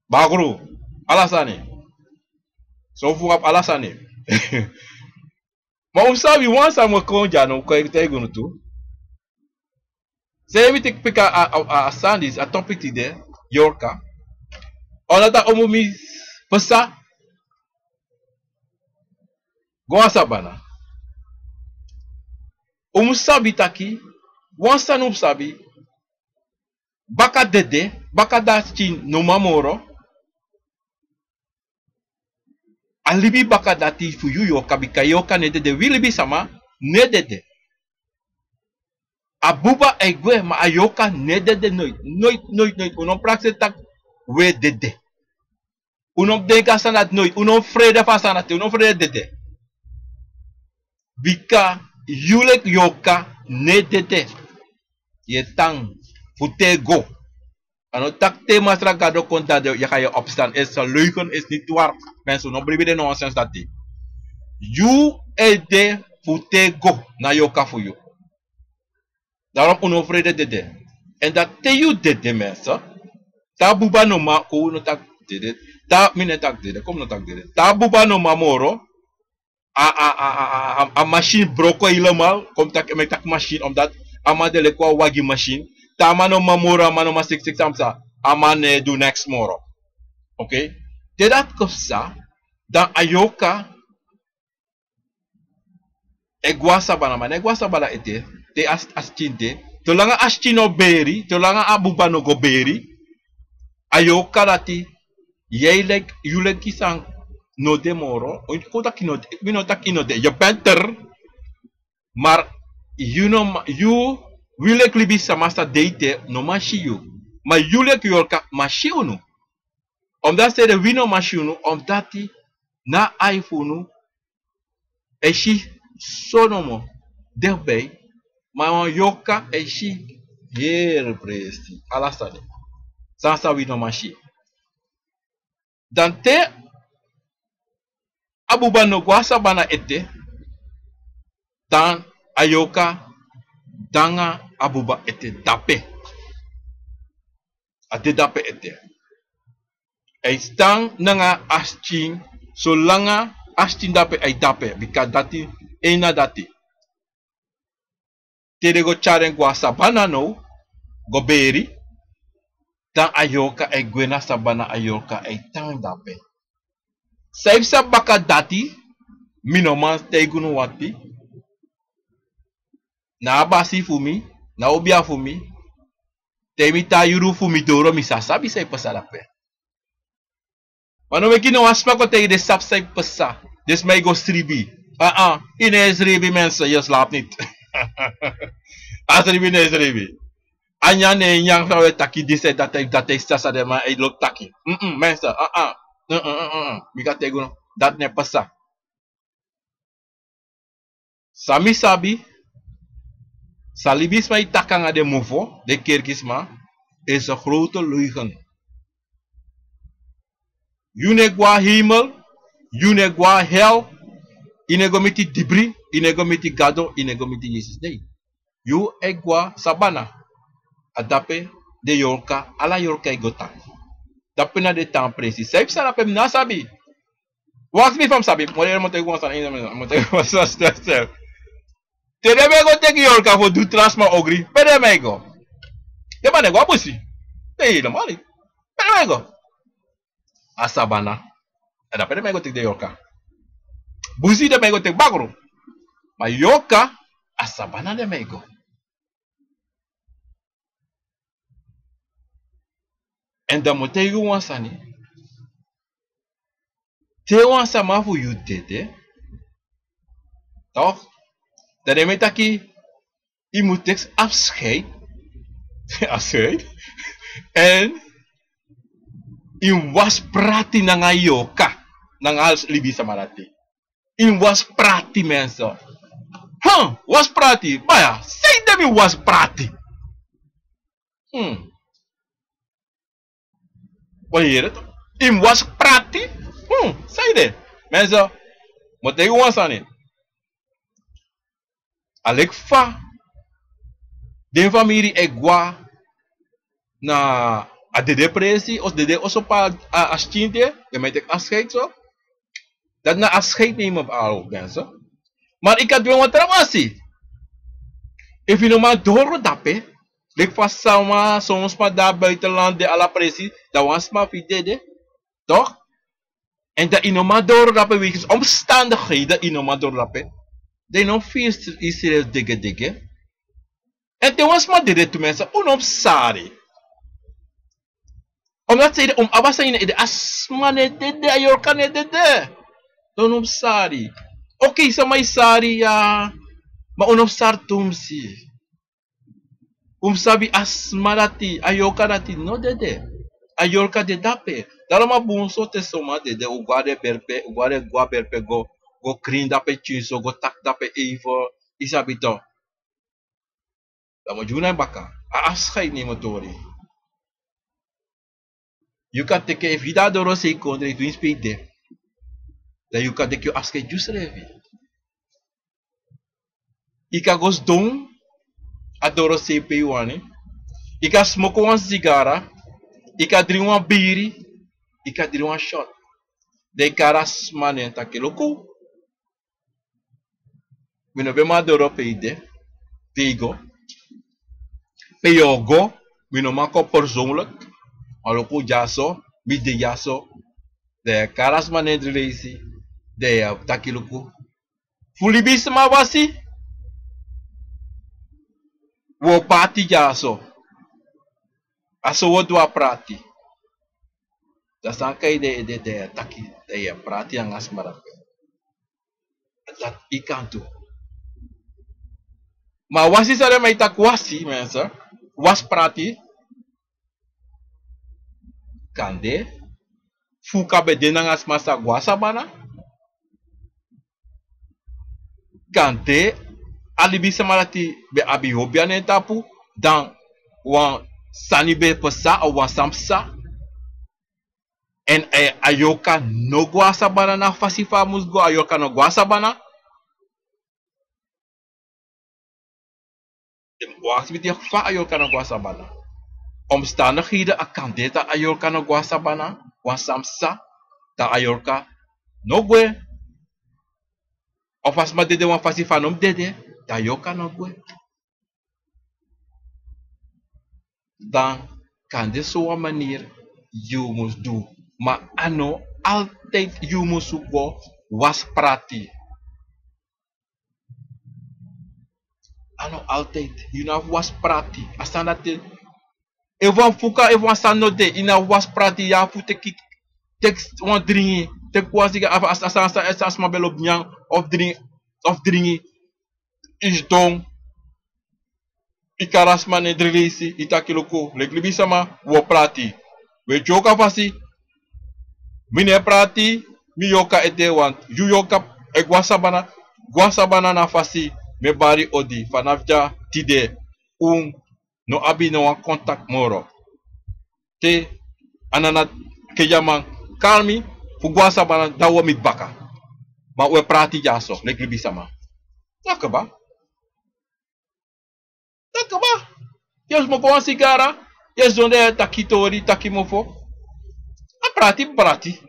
bakru, ala sani. So fu abi ala sani. Ma un sabi wan sani, mi o kon dya now, kon taigi unu tu. San meki mi teki piki a, a, a, a sani disi, a topic tide, yorka. Omdat a omu mi pasa go a sabana. Un mus sabi taki, wan sani un mus sabi, baka dede, baka dati skin no man moro. A libi baka dati fu yu yorka, bika yorka no e dede. Wi libisama no e dede. A buba e gwe, ma a yorka no e dede noiti. Noiti, noiti, noiti. Un no prakseri taki wi e dede. Un no mus denki a sani dati noiti. Un no frede fu a sani dati. Un no frede dede. Bika yu leki yorka no e dede. Yu e tan fu te go. A no taki te Masra Gado kon, dan yu o kan opstan. Is een leugen, is niet waar. Mensen, un no bribi den nonsens dati. Yu e de fu te go, na yorka fu yu. Daarom un no frede dede. Èn dati te yu dede, mensen, te a buba no man, kon un no taki dede. Te a, mi no e taki dede, kon mi no taki dede. Te a buba no man moro, a, a, a, a, a, a masin broko helemaal, kon mi taki, mi e taki masin, omdat a man de leki wan wagi masin. Te a man no man moro, a man no man sikisiki san psa, a man no e du neks moro. Oké? Te dati kon psa, dan a yorka e go a sabana, ma a no e go a sabana ete, te a, a skin de. Solanga a skin no beri, solanga a buba no go beri, a yorka dati, yu e leki, yu leki san no de moro. Kon taki no de, mi no taki no de, yu ben ter. Maar yu no man, yu, wi leki libisama san de ete no man si yu. Maar yu leki yorka man si unu. Omdat san ede wi no man si unu, omdat na a ai fu unu e si so nomo, dichtbij, ma wan yorka e si heri presi, ala sani. San san wi no man si. Dan te a buba no go a sabana ete, dan a yorka de nanga a buba ete dape. A de dape ete. A e tan nanga a skin, solanga A skin dape a e dape, bika dati, en na dati. Te den go tyari en go na sabana now, go beri, dan a yorka e gwe na sabana, a yorka e tan dape. San yu psa baka dati, mi no man taigi unu wanti. Na a basi fu mi, na a obia fu mi. Te mi tan yuru fu mi doro, mi sa sabi san e pasa dape. Ma no meki no wan sma kon taigi den sabi san e pasa. Den sma e go sribi. Aa, yu no e sribi, mensen, je slaapt niet. A sribi no e sribi. A nyan no e nyan, san wi e taki disi, dati, dati, sasa den man e lobi taki. Mm-mm, mensen, aa. Mm-mm, mm-mm, mm-mm. Mi kan taigi unu, dati no e pasa. San mi sabi, san libisma e taki nanga den mofo, den kerkisma, is een grote leugen. Yu no e go na hemel, yu no e go na hel, yu no e go miti dibri, yu no e go miti Gado, yu no e go miti Yesus, nee. Yu e go na sabana. A dape den yorka, ala yorka e go tan. Dape na den tan presi. San yu psa dape mi no sabi. Wan sma mi fa mi sabi, mi o taigi wan sani, mi o taigi wan sani, stel, stel. Te den man e go teki yorka fu du tra sma ogri, pe den man e go? Den man e go na busi. Den e nori. Pe den man e go? Na sabana. A dape den man e go teki den yorka. Busi den man e go teki bakru. Ma yorka, na sabana den man e go. Èn dan mi o taigi wan sani. Te wan sama fu yu dede, toch? Dan den man e taki, yu mu teki afscheid. Afscheid. Èn yu mu wasi prati nanga yorka, nanga a libisma dati. Yu mu wasi prati, mensen. Hm, wasi prati. Baya, sanede mi wasi prati? Hm. Yu yere toch? Yu mu wasi prati. Hm, sanede? Mensen, mi o taigi wan sani. A leki fa den famiri e gwe na a dede presi, of dede oso pe a, a skin de, den man e teki afscheid so. Dati na afscheid nemen fu ala mensen. Ma yu kan du en wan tra fasi. Efu yu no man doro dape, leki fa sama, son sma de na buitenland, de ala presi, dan wan sma fu yu dede. Toch? Èn dan yu no man doro dape, wegens omstandigheden yu no man doro dape. Dan yu no firi yu srefi degedege. Èn te wan sma dede tu, mensen, un no mus sari. Omdat sanede, un mus abi a sani ini ede, a sma no e dede, a yorka no e dede. Dan un no mus sari. Oké, sama e sari, ya. Ma un no mus sari tumsi. Un mus sabi a sma dati, a yorka dati no dede. A yorka de dape. Daarom a bun so te soma dede, un go na den berpe, un go na den, go na berpe go, go krin dape tyinso, go taki dape even, yu sabi toch. Dan mi o gi unu na baka. A afscheid nemen tori. Yu kan teki, efu yu de na dorosei kondre, efu winsi pe yu de, dan yu kan teki yu afscheid gi yusrefi. Yu kan go sidon na dorosei pe yu wani. Yu kan smoko wan sigara. Yu kan dringi wan biri. Yu kan dringi wan shot. Dan yu kari a sma nen taki: Luku, mi no ben man doro pe yu de, pe yu go. Pe yu o go, mi no man kon persoonlijk. Ma luku dyaso, mi de dyaso. Dan yu e kari a sma nen dri leisi. Dan yu e taki: Luku, fu libisma wasi, wi o paati dyaso. A so wi o du a prati. Dan san kai den ede, dan yu e taki, dan yu e prati nanga a sma dape. Dati yu kan du. Ma wasi san den man e taki wasi, mensen, wasi prati. Kande fu un kan ben de nanga sma san go na sabana. Kande a libisma dati ben abi hobia na en tapu, dan wan sani ben pasa, of wan sani pasa. Èn, eh, a yorka no go na sabana na a fasi fa a mus go, a yorka no go na sabana. Yu mus aksi yu fa a yorka no go na sabana. Omstandigheden a kan de taki a yorka no go na sabana, wan sani pasa, dan a yorka no gwe. Of a sma dede wan fasi fa a no mus dede, dan yu o kan no gwe. Dan kan de sowan maniri yu mus du. Ma a no altijd yu mus go wasi prati. A no altijd yu no abi wasi prati. A sani dati, efu wan fuka, efu wan sani no de, yu no abi wasi prati, yu abi fu teki, teki wan dringi, teki wan siga, a sani san a sma ben lobi nyan, of dringi, of dringi, yu sidon, yu kari a sma na en dri leisi, yu taki luku, leki libisama, wi o prati. Wi e dyowka fasi, mi no e prati, mi yorka ete, want yu yorka e go a sabana, go a sabana na fasi, mi e bari odi, fanafu dya tide, un no abi no wan contact moro. Te a nana kejaman kari mi fu go a sabana, dan wi o miti baka. Ma wi e prati dyaso, leki libisama. Taki kaba. Taki kaba. Yu e smoko wan sigara, yu e sidon de e taki tori, taki mofo. A prati, prati.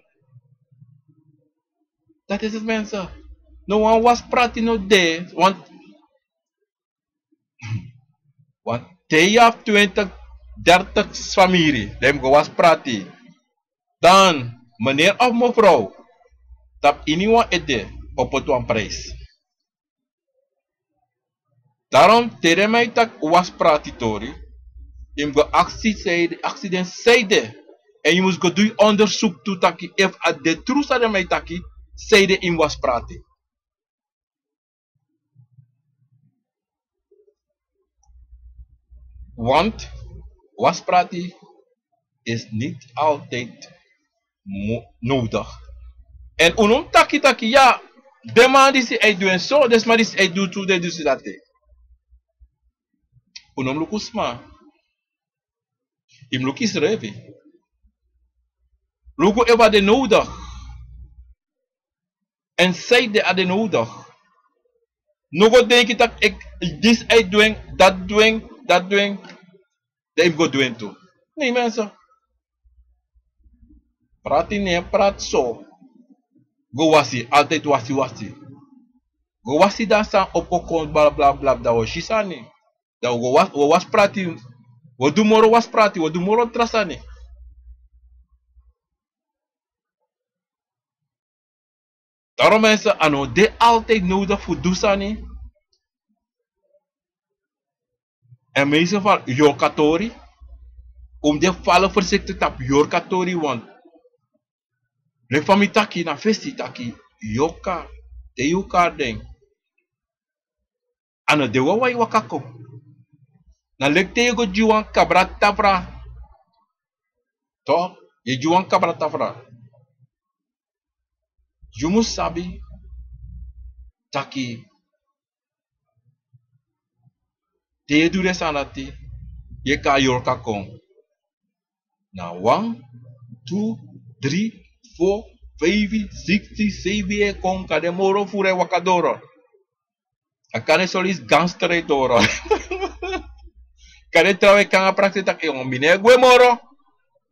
Dati isi mensen. No wan wasi prati no de, want, want te yu abi twintig, dertig famiri, dan yu mus go wasi prati. Dan, meneer of mevrouw, tapu ini wan ede, o poti wan prijs. Daarom, te den man e taki wasi prati tori, yu mus go aksi san ede, aksi den san ede. En yu mus go du yu onderzoek tu taki efu a de tru san den man e taki, san ede yu mus wasi prati. Want wasi prati is niet altijd mo-, nodig. En un no mus taki taki, ya, den man disi e du en so, den sma disi e du tu, den du disi dati. Un no mus luku sma. Yu mus luku yusrefi. Luku efu a de nodig. En san ede a de nodig. No go denki taki, disi e du en, dati du en, dati du en. Dan yu mus go du en tu. Nee, mensen. Prati no e prati so. Go wasi, altijd wasi, wasi. Go wasi, dan san opo kon, bla, bla, bla, dan wi o si sani. Dan wi go was-, wi o wasi prati, wi o du moro wasi prati, wi o du moro tra sani. Daarom mensen, a no de altijd nodig fu du sani. En meestal yorka tori. Un mus de vala voorzichtig tapu yorka tori, want leki fa mi taki na fesi taki, yorka, te yu kari den, a no de wawan yu waka kon. Na leki te yu go gi wan kabra tafra. Toch, yu e gi wan kabra tafra. Yu mus sabi taki te yu e du den sani dati, yu e kari yorka kon. Na wan, tu, dri, fo, feifi, siksi, seibi e kon, kande moro furu e waka doro. A kande son leisi gangster e doro. Kande trawan e kon nanga prakseri taki, e, mi no e gwe moro.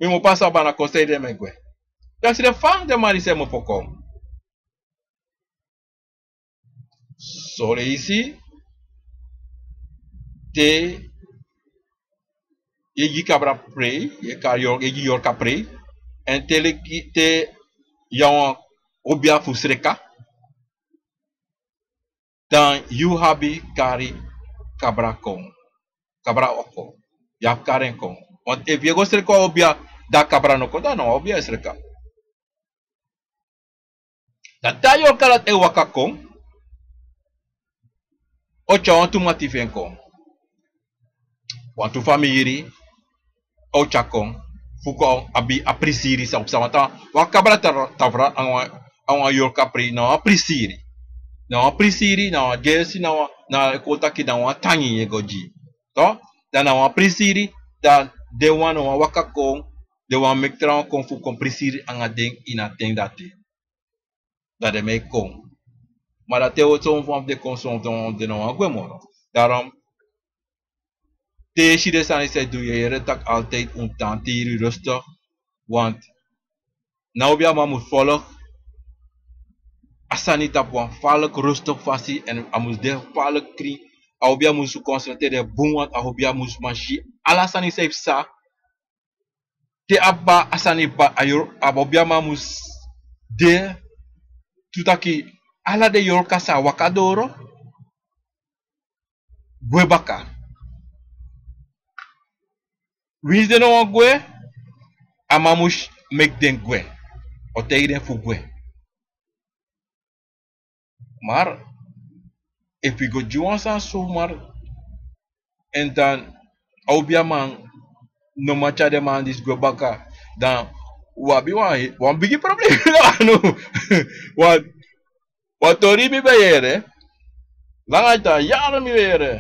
Mi mu pasa baka na kon, san ede mi e gwe. Dan si den fa den man disi e mu fu kon. Son leisi te yu e gi kabra prei, yu e kari yor-, yu e gi yorka prei, èn te leki te yu na wan obia fu sreka, dan yu abi kari kabra kon, kabra o kon. Yu abi kari en kon. Want efu yu e go sreka wan obia, dan kabra no kon, dan na wan obia e sreka. Dan te a yorka dati e waka kon, o tyari wantu mati fu en kon. Wantu famiri o tyari kon, fu kon abi a prisiri san, san wanta, wan kabra tafra, tafra, a wan, a wan yorka prei, na wan prisiri. Na wan prisiri, na wan gersi, na wan, na kon taki na wan tangi yu e go gi. Toch? Dan na wan prisiri, dan den wan no wani waka kon, den wani meki trawan kon fu kon prisiri nanga den ini a ten dati. Dan den man e kon. Ma dan te wan fu den kon, son fu den no wani gwe moro. Daarom, te yu e si den sani san e du, yu e yere taki altijd un tan tiri rustig. Want na obia man mus volg. a sani tapu wan faliki rustigi fasi, èn a mus de faliki krin. A obi a mus konsentreri bun, want a obi a mus man si ala sani san e psa. Te a ba a sani ba a yor a obi a man mus de tu taki ala den yorka sa waka doro gwe baka. Winsi den no wani gwe, a man mus meki den gwe, o taigi den fu gwe. Mar efu yu go gi wan sani sumar, èn dan a obi a man no man tyari den man disi gwe baka, dan wi abi wan bigi problem. Wan tori mi ben yere, langa yu tan yari mi ben yere.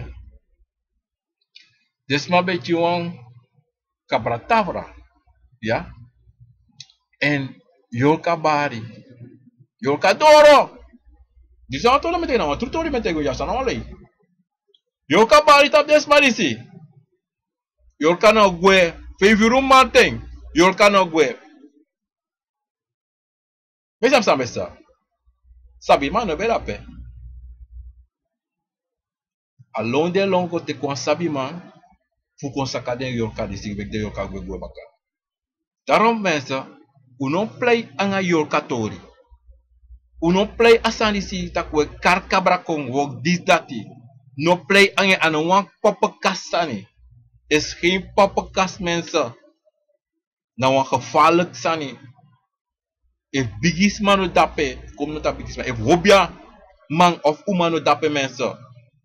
Den sma ben gi wan kabra tafra, ya, èn yorka bari, yorka doro. Disi na wan tori mi e taigi, na wan tru tori mi e taigi yu, ya, san na wan lei. Yorka bari tapu den sma disi. Yorka no gwe. Feifi yuru mamanten yorka no gwe. Mi sabi san mi e sa. Sabiman no ben de ape. A lon den lon go teki wan sabiman fu kon saka den yorka disi, meki den yorka gwe gwe baka. Darom mense, un no plei nanga yorka tori. Un no plei a sani disi tak' un e kari kabra kon, wok disi dati. No plei nanga en, a no wan poppekas sani. Esi gen poppekas mense. Na wan gefarliki sani. Efu bigisma no de ape, kon mi no taki bigisma, efu obiaman of uman no de ape mense,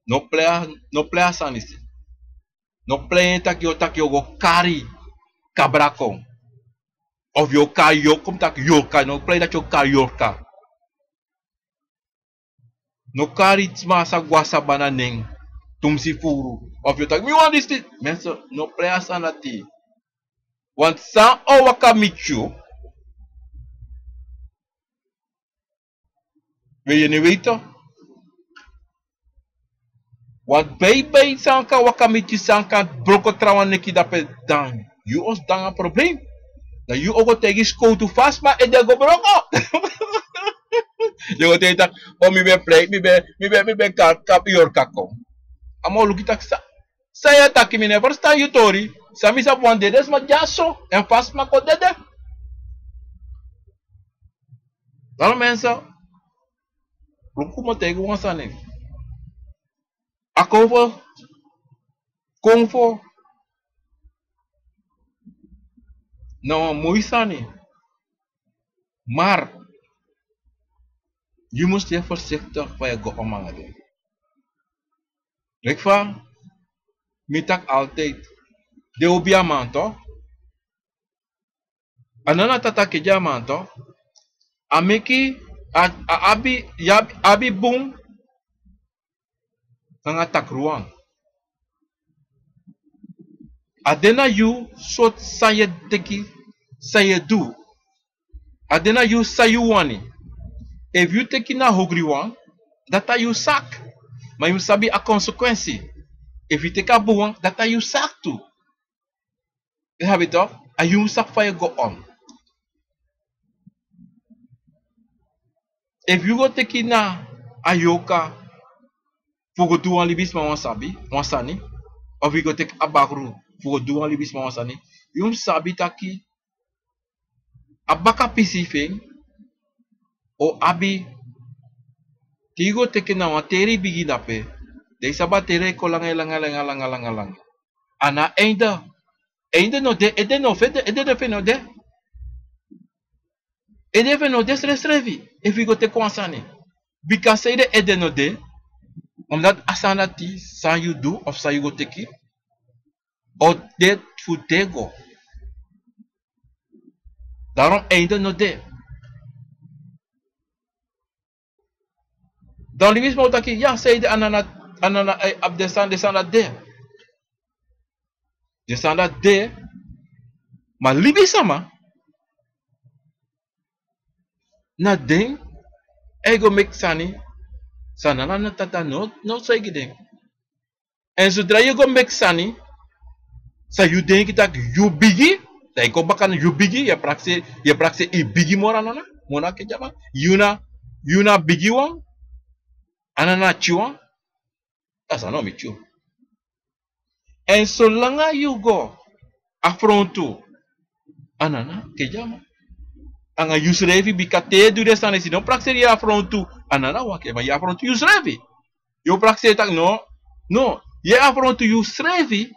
no plei a no plei a sani disi. No plei en tak' yu o taki yu o go kari kabra kon. Of yu o kari yorka, kon mi taki yorka, no plei dati yu o kari yorka. No kari sma sa go a sabana nen tumsi furu. Of yu o taki mi wani disi. Mense, no plei a sani dati. Want san o waka miti yu, we yu no e weiti. Want beibei san kan waka miti yu, san kan broko trawan neki dape, dan yu o sidon nanga problem. Dan yu o go taigi skowtu fa sma ede go broko. Yu o go taigi taki, o mi ben plei, mi ben mi ben mi ben kari kapu yorka kon. A man o luku yu taki san san yu e taki, mi no e ferstan yu tori. San mi sabi, wan dede sma dyaso, èn fa sma kon dede. Daro mense, luku mi o taigi wan sani. A konfo, konfo na wan moi sani. Mar yu mus de fersiktik fa yu e go om nanga den. Leki fa mi taki altijd, den obiaman to, a nana tata kedi a man to, a meki a abi yu abi abi bun nanga takruwan. A de na yu sortu san yu e teki, san yu e du. A de na yu san yu wani. Efu yu teki na hogri wan, dati na yu saki. Ma yu mus sabi a konsekwensi. Efu yu teki a bun wan, dati na yu saki tu. Yu sabi to, a yu mus sabi fa yu e go on. Efu yu go teki na a yorka fu go du wan libisma wan sabi wan sani, of yu go teki a bakru fu go du wan libisma wan sani, yu mus sabi taki a baka pisi fu en o abi. Te yu go teki na wan teri bigi dape, dan yu sabi a teri e kon langa langa langa langa langa. A na einde. Einde no de, ede no fu en de, ede de fu en no de. Ede fu en no de srefsrefi efu yu go teki wan sani. Bika sanede ede no de? Omdat a sani dati san yu du of san yu go teki o de fu tego. Darom einde no de. Dan libisma o taki ya, sanede a nana a nana abi den sani, den sani dati de. Den sani dati de. Ma libisma na den e go meki sani san nana na tata no no saigi den. Èn sodra yu go meki sani san yu denki tak' yu bigi, dan yu kon baka na yu bigi, yu e prakseri yu e prakseri yu bigi moro a nana, moro na kedi a man. Yu na Yu na a bigi wan, a na na a tyu wan, a sani no mi tyu. Èn solanga yu go afrontu, a na na kedi a man. Anga yusrefi, bika te yu e du den sani disi, no prakseri yu e afrontu a na na wan kedi a man, yu e afrontu yusrefi. Yu o prakseri taki no, no, yu e afrontu yusrefi.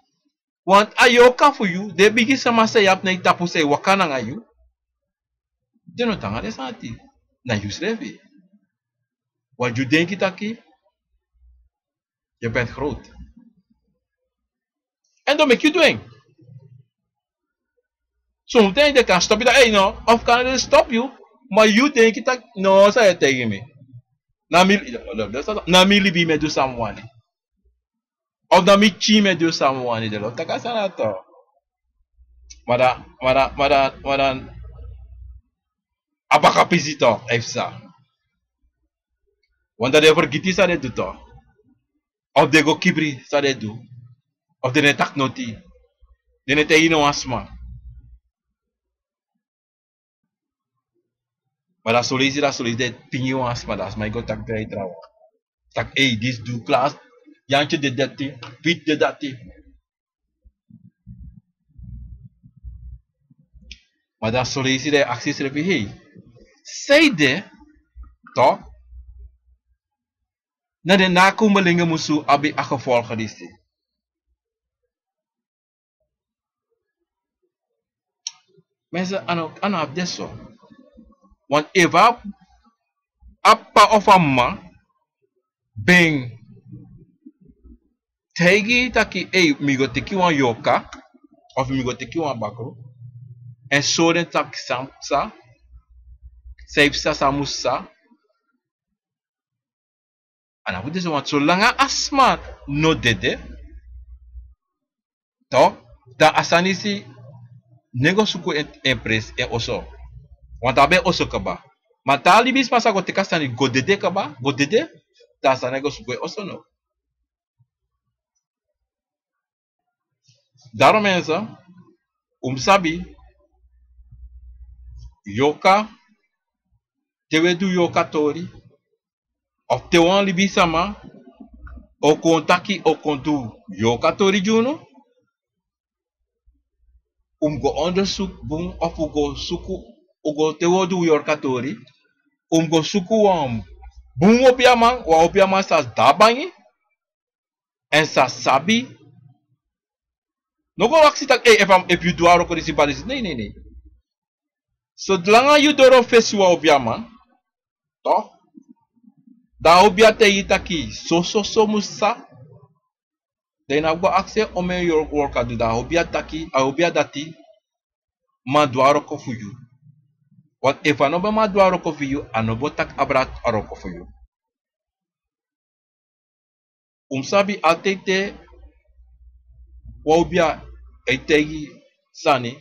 Want a yorka fu yu, den bigi sama san yu abi na yu tapu san e waka nanga yu, den no tan nanga den sani disi, na yusrefi. Want yu denki taki yu ben groot. Èn den o meki yu du en. Sonten den kan stop yu taki, ei no, of kan den stop yu, ma yu denki taki no, san yu e taigi mi? Na mi, na mi libi, mi e du san mi wani. Of na mi pikin, mi e du san mi wani, den lo taki a sani dati. Ma dan, ma dan, ma dan, ma dan a baka pisi tok, e psa. Want dan den e fergiti san den du tok. Of den go kibri san den du. Of den no e taki noti. Den no e taigi no wan sma. Ma dan son leisi, dan son leisi den e tingi wan sma, dan a sma e go taki drai trawan. Taki, ei, disi du klas, Yantye de dati, Piet de dati. Ma dan son leisi den e aksi yusrefi, hei, sanede tok na den nakomelingen musu abi a gevolgen disi? Mensen, a no, a no abi de so. Want efu a p'pa of a m'ma ben taigi taki, ei, mi go teki wan yorka, of mi go teki wan bakru, èn sori den taki san psa, san yu psa, san musu psa, a no abi de so. Want solanga a sma no dede, tok, dan a sani disi no e go suku en, en presi, en oso. Want a ben oso kaba. Ma te a libisma sa go teki a sani go dede kaba, go dede, dan a sani e go suku en oso no. Daarom mensen, un mus sabi, yorka, te wi e du yorkatori, of te wan libisma o kon taki, o kon du yorkatori gi unu, un mus go ondersuku bun, of un go suku, un go, te wi o du yorkatori, un mus go suku wan bun obiaman, wan obiaman san dati bangi, èn san sabi. No go aksi taki, ei, efu a, efu yu du a wroko disi, bari disi. Nei, nei, nei. Solanga yu doro fesi wan obiaman, tok, dan a obia taigi taki so, so, so musu psa, dan yu no abi go aksi en omeni yorka, yorka du, dan a obia taki, a obia dati man du a wroko fu yu. Want efu a no ben man du a wroko fu yu, a no bo taki abra a wroko fu yu. Un mus sabi altijd te wan obia e taigi sani,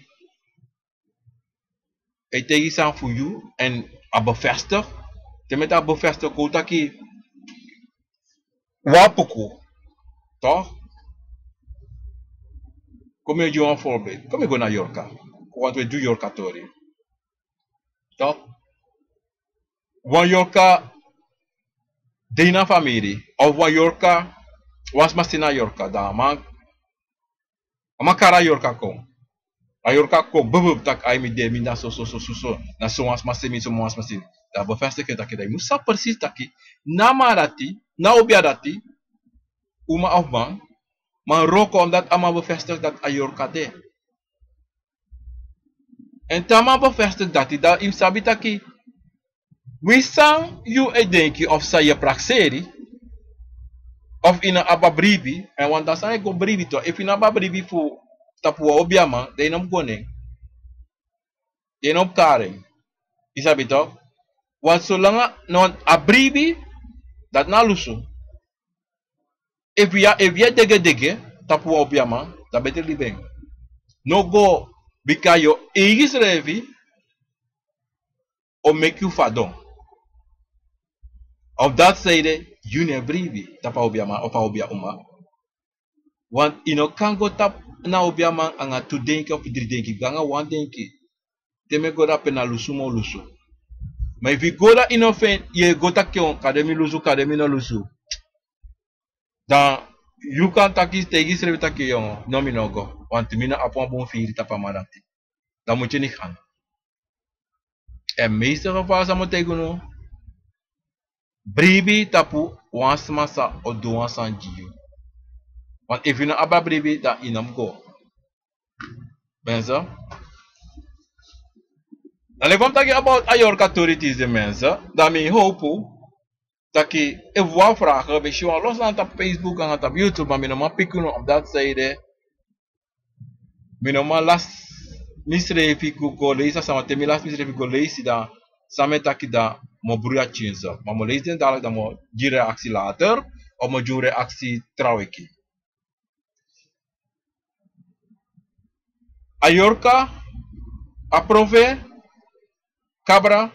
e taigi sani fu yu, èn a bevestig. Te meti a bevestig, kon un taki wan puku, tok? Kon mi gi wan voorbeeld. Kon mi go na yorka. Want wi e du yorkatori. Tok? Wan yorka de ini a famiri, of wan yorka, wan sma seni a yorka, dan a man, a man kari a yorka kon. A yorka kon, bubub, taki, ai, mi de, mi na so, so, so, so, so. Na so wan sma seni mi, so wan sma seni mi. Dan a bevestig en taki, dan yu mus sabi precies taki na a man dati, na a obia dati, uma of man, man wroko, omdat a man bevestig dati a yorka de. Èn te a man bevestig dati, dan yu mus sabi taki wi san yu e denki of san yu e prakseri, of yu no abi a bribi, èn want dan san e go bribi tok, efu yu no abi a bribi fu tapu wan obiaman, dan yu no mus go na en. Yu no mus kari en. Yu sabi tok? Want solanga no a bribi, dati na lusu. Efu yu, efu yu e degedege tapu wan obiaman, dan betre libi en. No go, bika yu eigi srefi o meki yu fadon. Of dati sanede yu no e bribi tapu a obiaman of a obia uma. Want yu no kan go tapu na obiaman anga tu denki of dri denki, go anga wan denki. Te mi e go dape na lusu moo lusu. Ma efu yu go dan yu no feni, yu e go taki, kande mi lusu, kande mi no lusu. Dan yu kan taki, taigi yusrefi taki, no, mi no go. Want mi no abi wan bun firi tapu a man dati. Dan moet je niet gaan. Èn meeste geval san mi o taigi unu, bribi tapu wan sma san o du wan sani gi yu. Want efu yu no abi a bribi, dan yu no mu go. Mensen. Dan leki fa mi taki about a Yorka tori disi, mensen. Dan mi howpu taki efu wan vraag, mi si wan los nanga tapu Facebook nanga tapu YouTube, ma mi no man piki unu op dat zijde. Mi no man lasi misrefi go, go leisi a sani, te mi lasi misrefi go leisi, dan san mi e taki, dan mi o bruya tyinso. Ma mi o leisi den dadelijk, dan mi o gi reactie later, of mi o gi reactie trawan weki. A Yorka, a profe, kabra,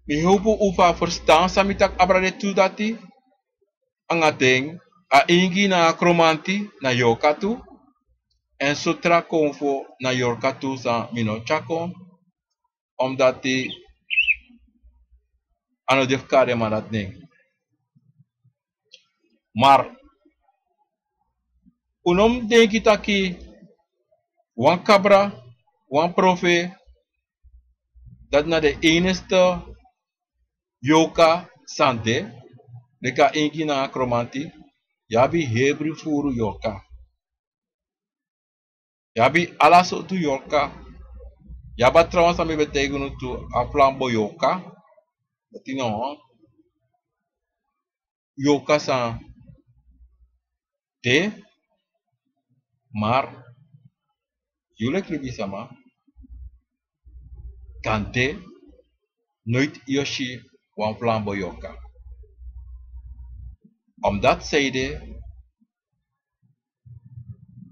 mi howpu un fu a ferstan san mi taki abra de tu dati. Nanga den, a ingi nanga a kromanti na Yorka tu. Èn so tra konfo na Yorka tu san mi no tyari kon. Omdati a no de fu kari den man dati nen. Maar un no mu denki taki wan kabra, wan profe, dati na den enigste Yorka san de. Leki a ingi nanga a kromanti, yu abi hebri furu Yorka. Yu abi ala sortu Yorka. Yu abi a trawan san mi ben taigi unu tu, a flambo Yorka. Dati no, Yorka san de, maar yu leki libisma kan de, noiti yu o si wan flambo Yorka. Omdati san ede,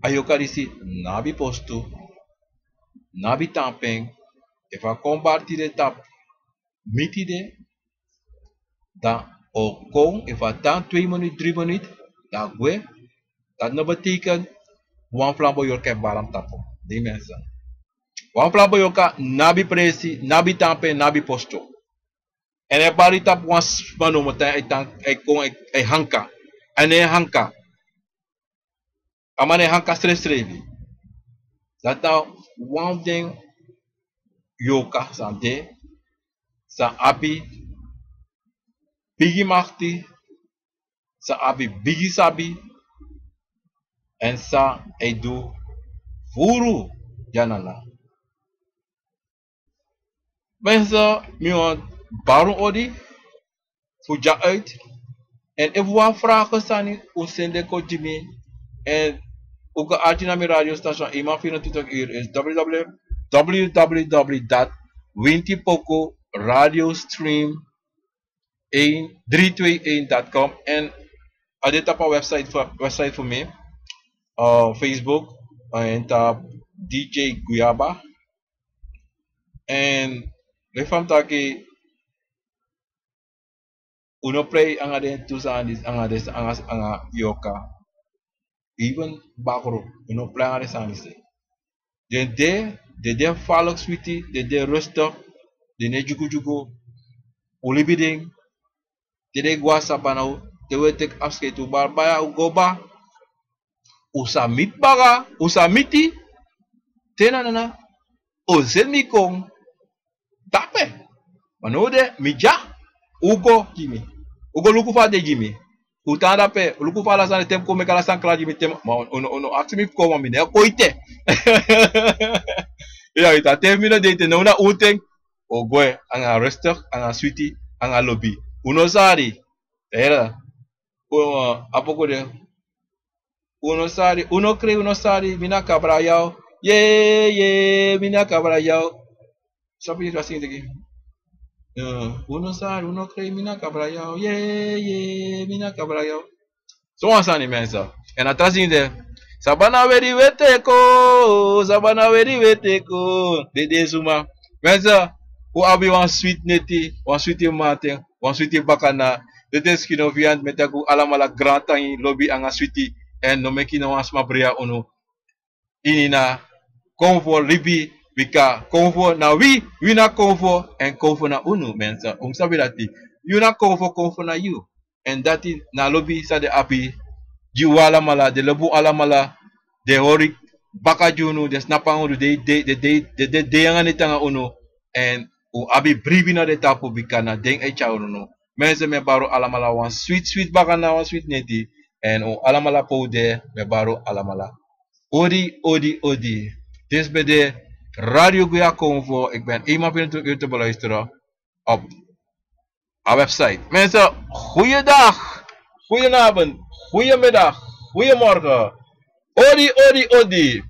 a Yorka disi no abi postu, no abi tanpen. Efu a kon bari tide tapu miti de, dan a o kon, efu a tan twee minut, drie minut, dan a gwe. Dati no betekent wan flambo Yorka e bari na mi tapu. Den mensen. Wan flambo Yorka no abi presi, no abi tanpen, no abi postu. Èn a e bari tapu wan sma nomo, tan a e tan, a e kon, a e, a e hanka. Èn a e hanka. A man e hanka srefsrefi. Dati na wan fu den Yorka san de, san abi bigi makti, san abi bigi sabi, èn san e du furu dyaso. Mensen, mi wani bari un odi fu dya uit. Èn efu un abi vragen sani, un sende kon gi mi. Èn un kan arki na mi radiostation, eenmaal vierentwintig uur is www, www dot winti poku radio stream een drie twee een dot com. Èn a de tapu a website fu, website fu mi, eh, Facebook, eh, èn tapu D J Guyaba. Èn leki fa mi taki, un no prei nanga den tu sani disi, nanga den, nanga, nanga Yorka. Even bakru, un no prei nanga den sani disi. Den de, den de falek switi, den de rustig, den no e dyugudyugu. Un libi den, te den go na sabana, te un e teki afskeid, un bari baya, un go kba. Un sa miti baka, un sa miti. Te na nana, un seni mi kon. Dape. Ma now de, mi dya, un go gi mi. Un go luku fa a de gi mi. Un tan dape, un luku fa ala sani, te mi kon meki ala sani kla gi mi, te mi, ma un, un, un aksi mi fu kon, ma mi no e kon ete. Ya, yu tan te mi no de ete, now na un ten. Un gwe, anga rustig, anga switi, anga lobi. Un no sari. Era. Un, eh, a poku de. Un no sari, un no krei, un no sari, mi na kabra yaw. Ye, ye, mi na kabra yaw. Sabi yu a singi taki, eh, un no sari, un no krei, mi na kabra yaw. Ye, ye, mi na kabra yaw. So wan sani, mensen. Èn a tra singi de. Sabana weri weti kon, sabana weri weti kon. Dede suma. Mensen, un abi wan switi neti, wan switi mamanten, wan switi bakana. Dede Skinovian, mi e taki un alamala grantangi, lobi anga switi. Èn no meki no wan sma brei unu. Ini na konfo libi, Bika konfo na wi, wi na konfo, èn konfo na unu, mensen. Un sabi dati. Yu na konfo, konfo na yu. Èn dati na lobi san den abi gi un alamala, den lobi un alamala, den hori baka gi unu, den snapu nanga unu, den de, den de, den de, den nanga neti nanga unu, èn un abi bribi na den tapu bika na den e tyari unu. Mensen, mi e bari un alamala wan switi, switi baka na wan switi neti, èn un alamala pe un de, mi e bari un alamala. Odi, odi, odi. Disi ben de Radio Guya Konfo. Ik ben eenmaal vindt u te beluisteren op a website. Mensen, goeiedag, goedenavond, goedemiddag, goedemorgen. Odi, odi, odi.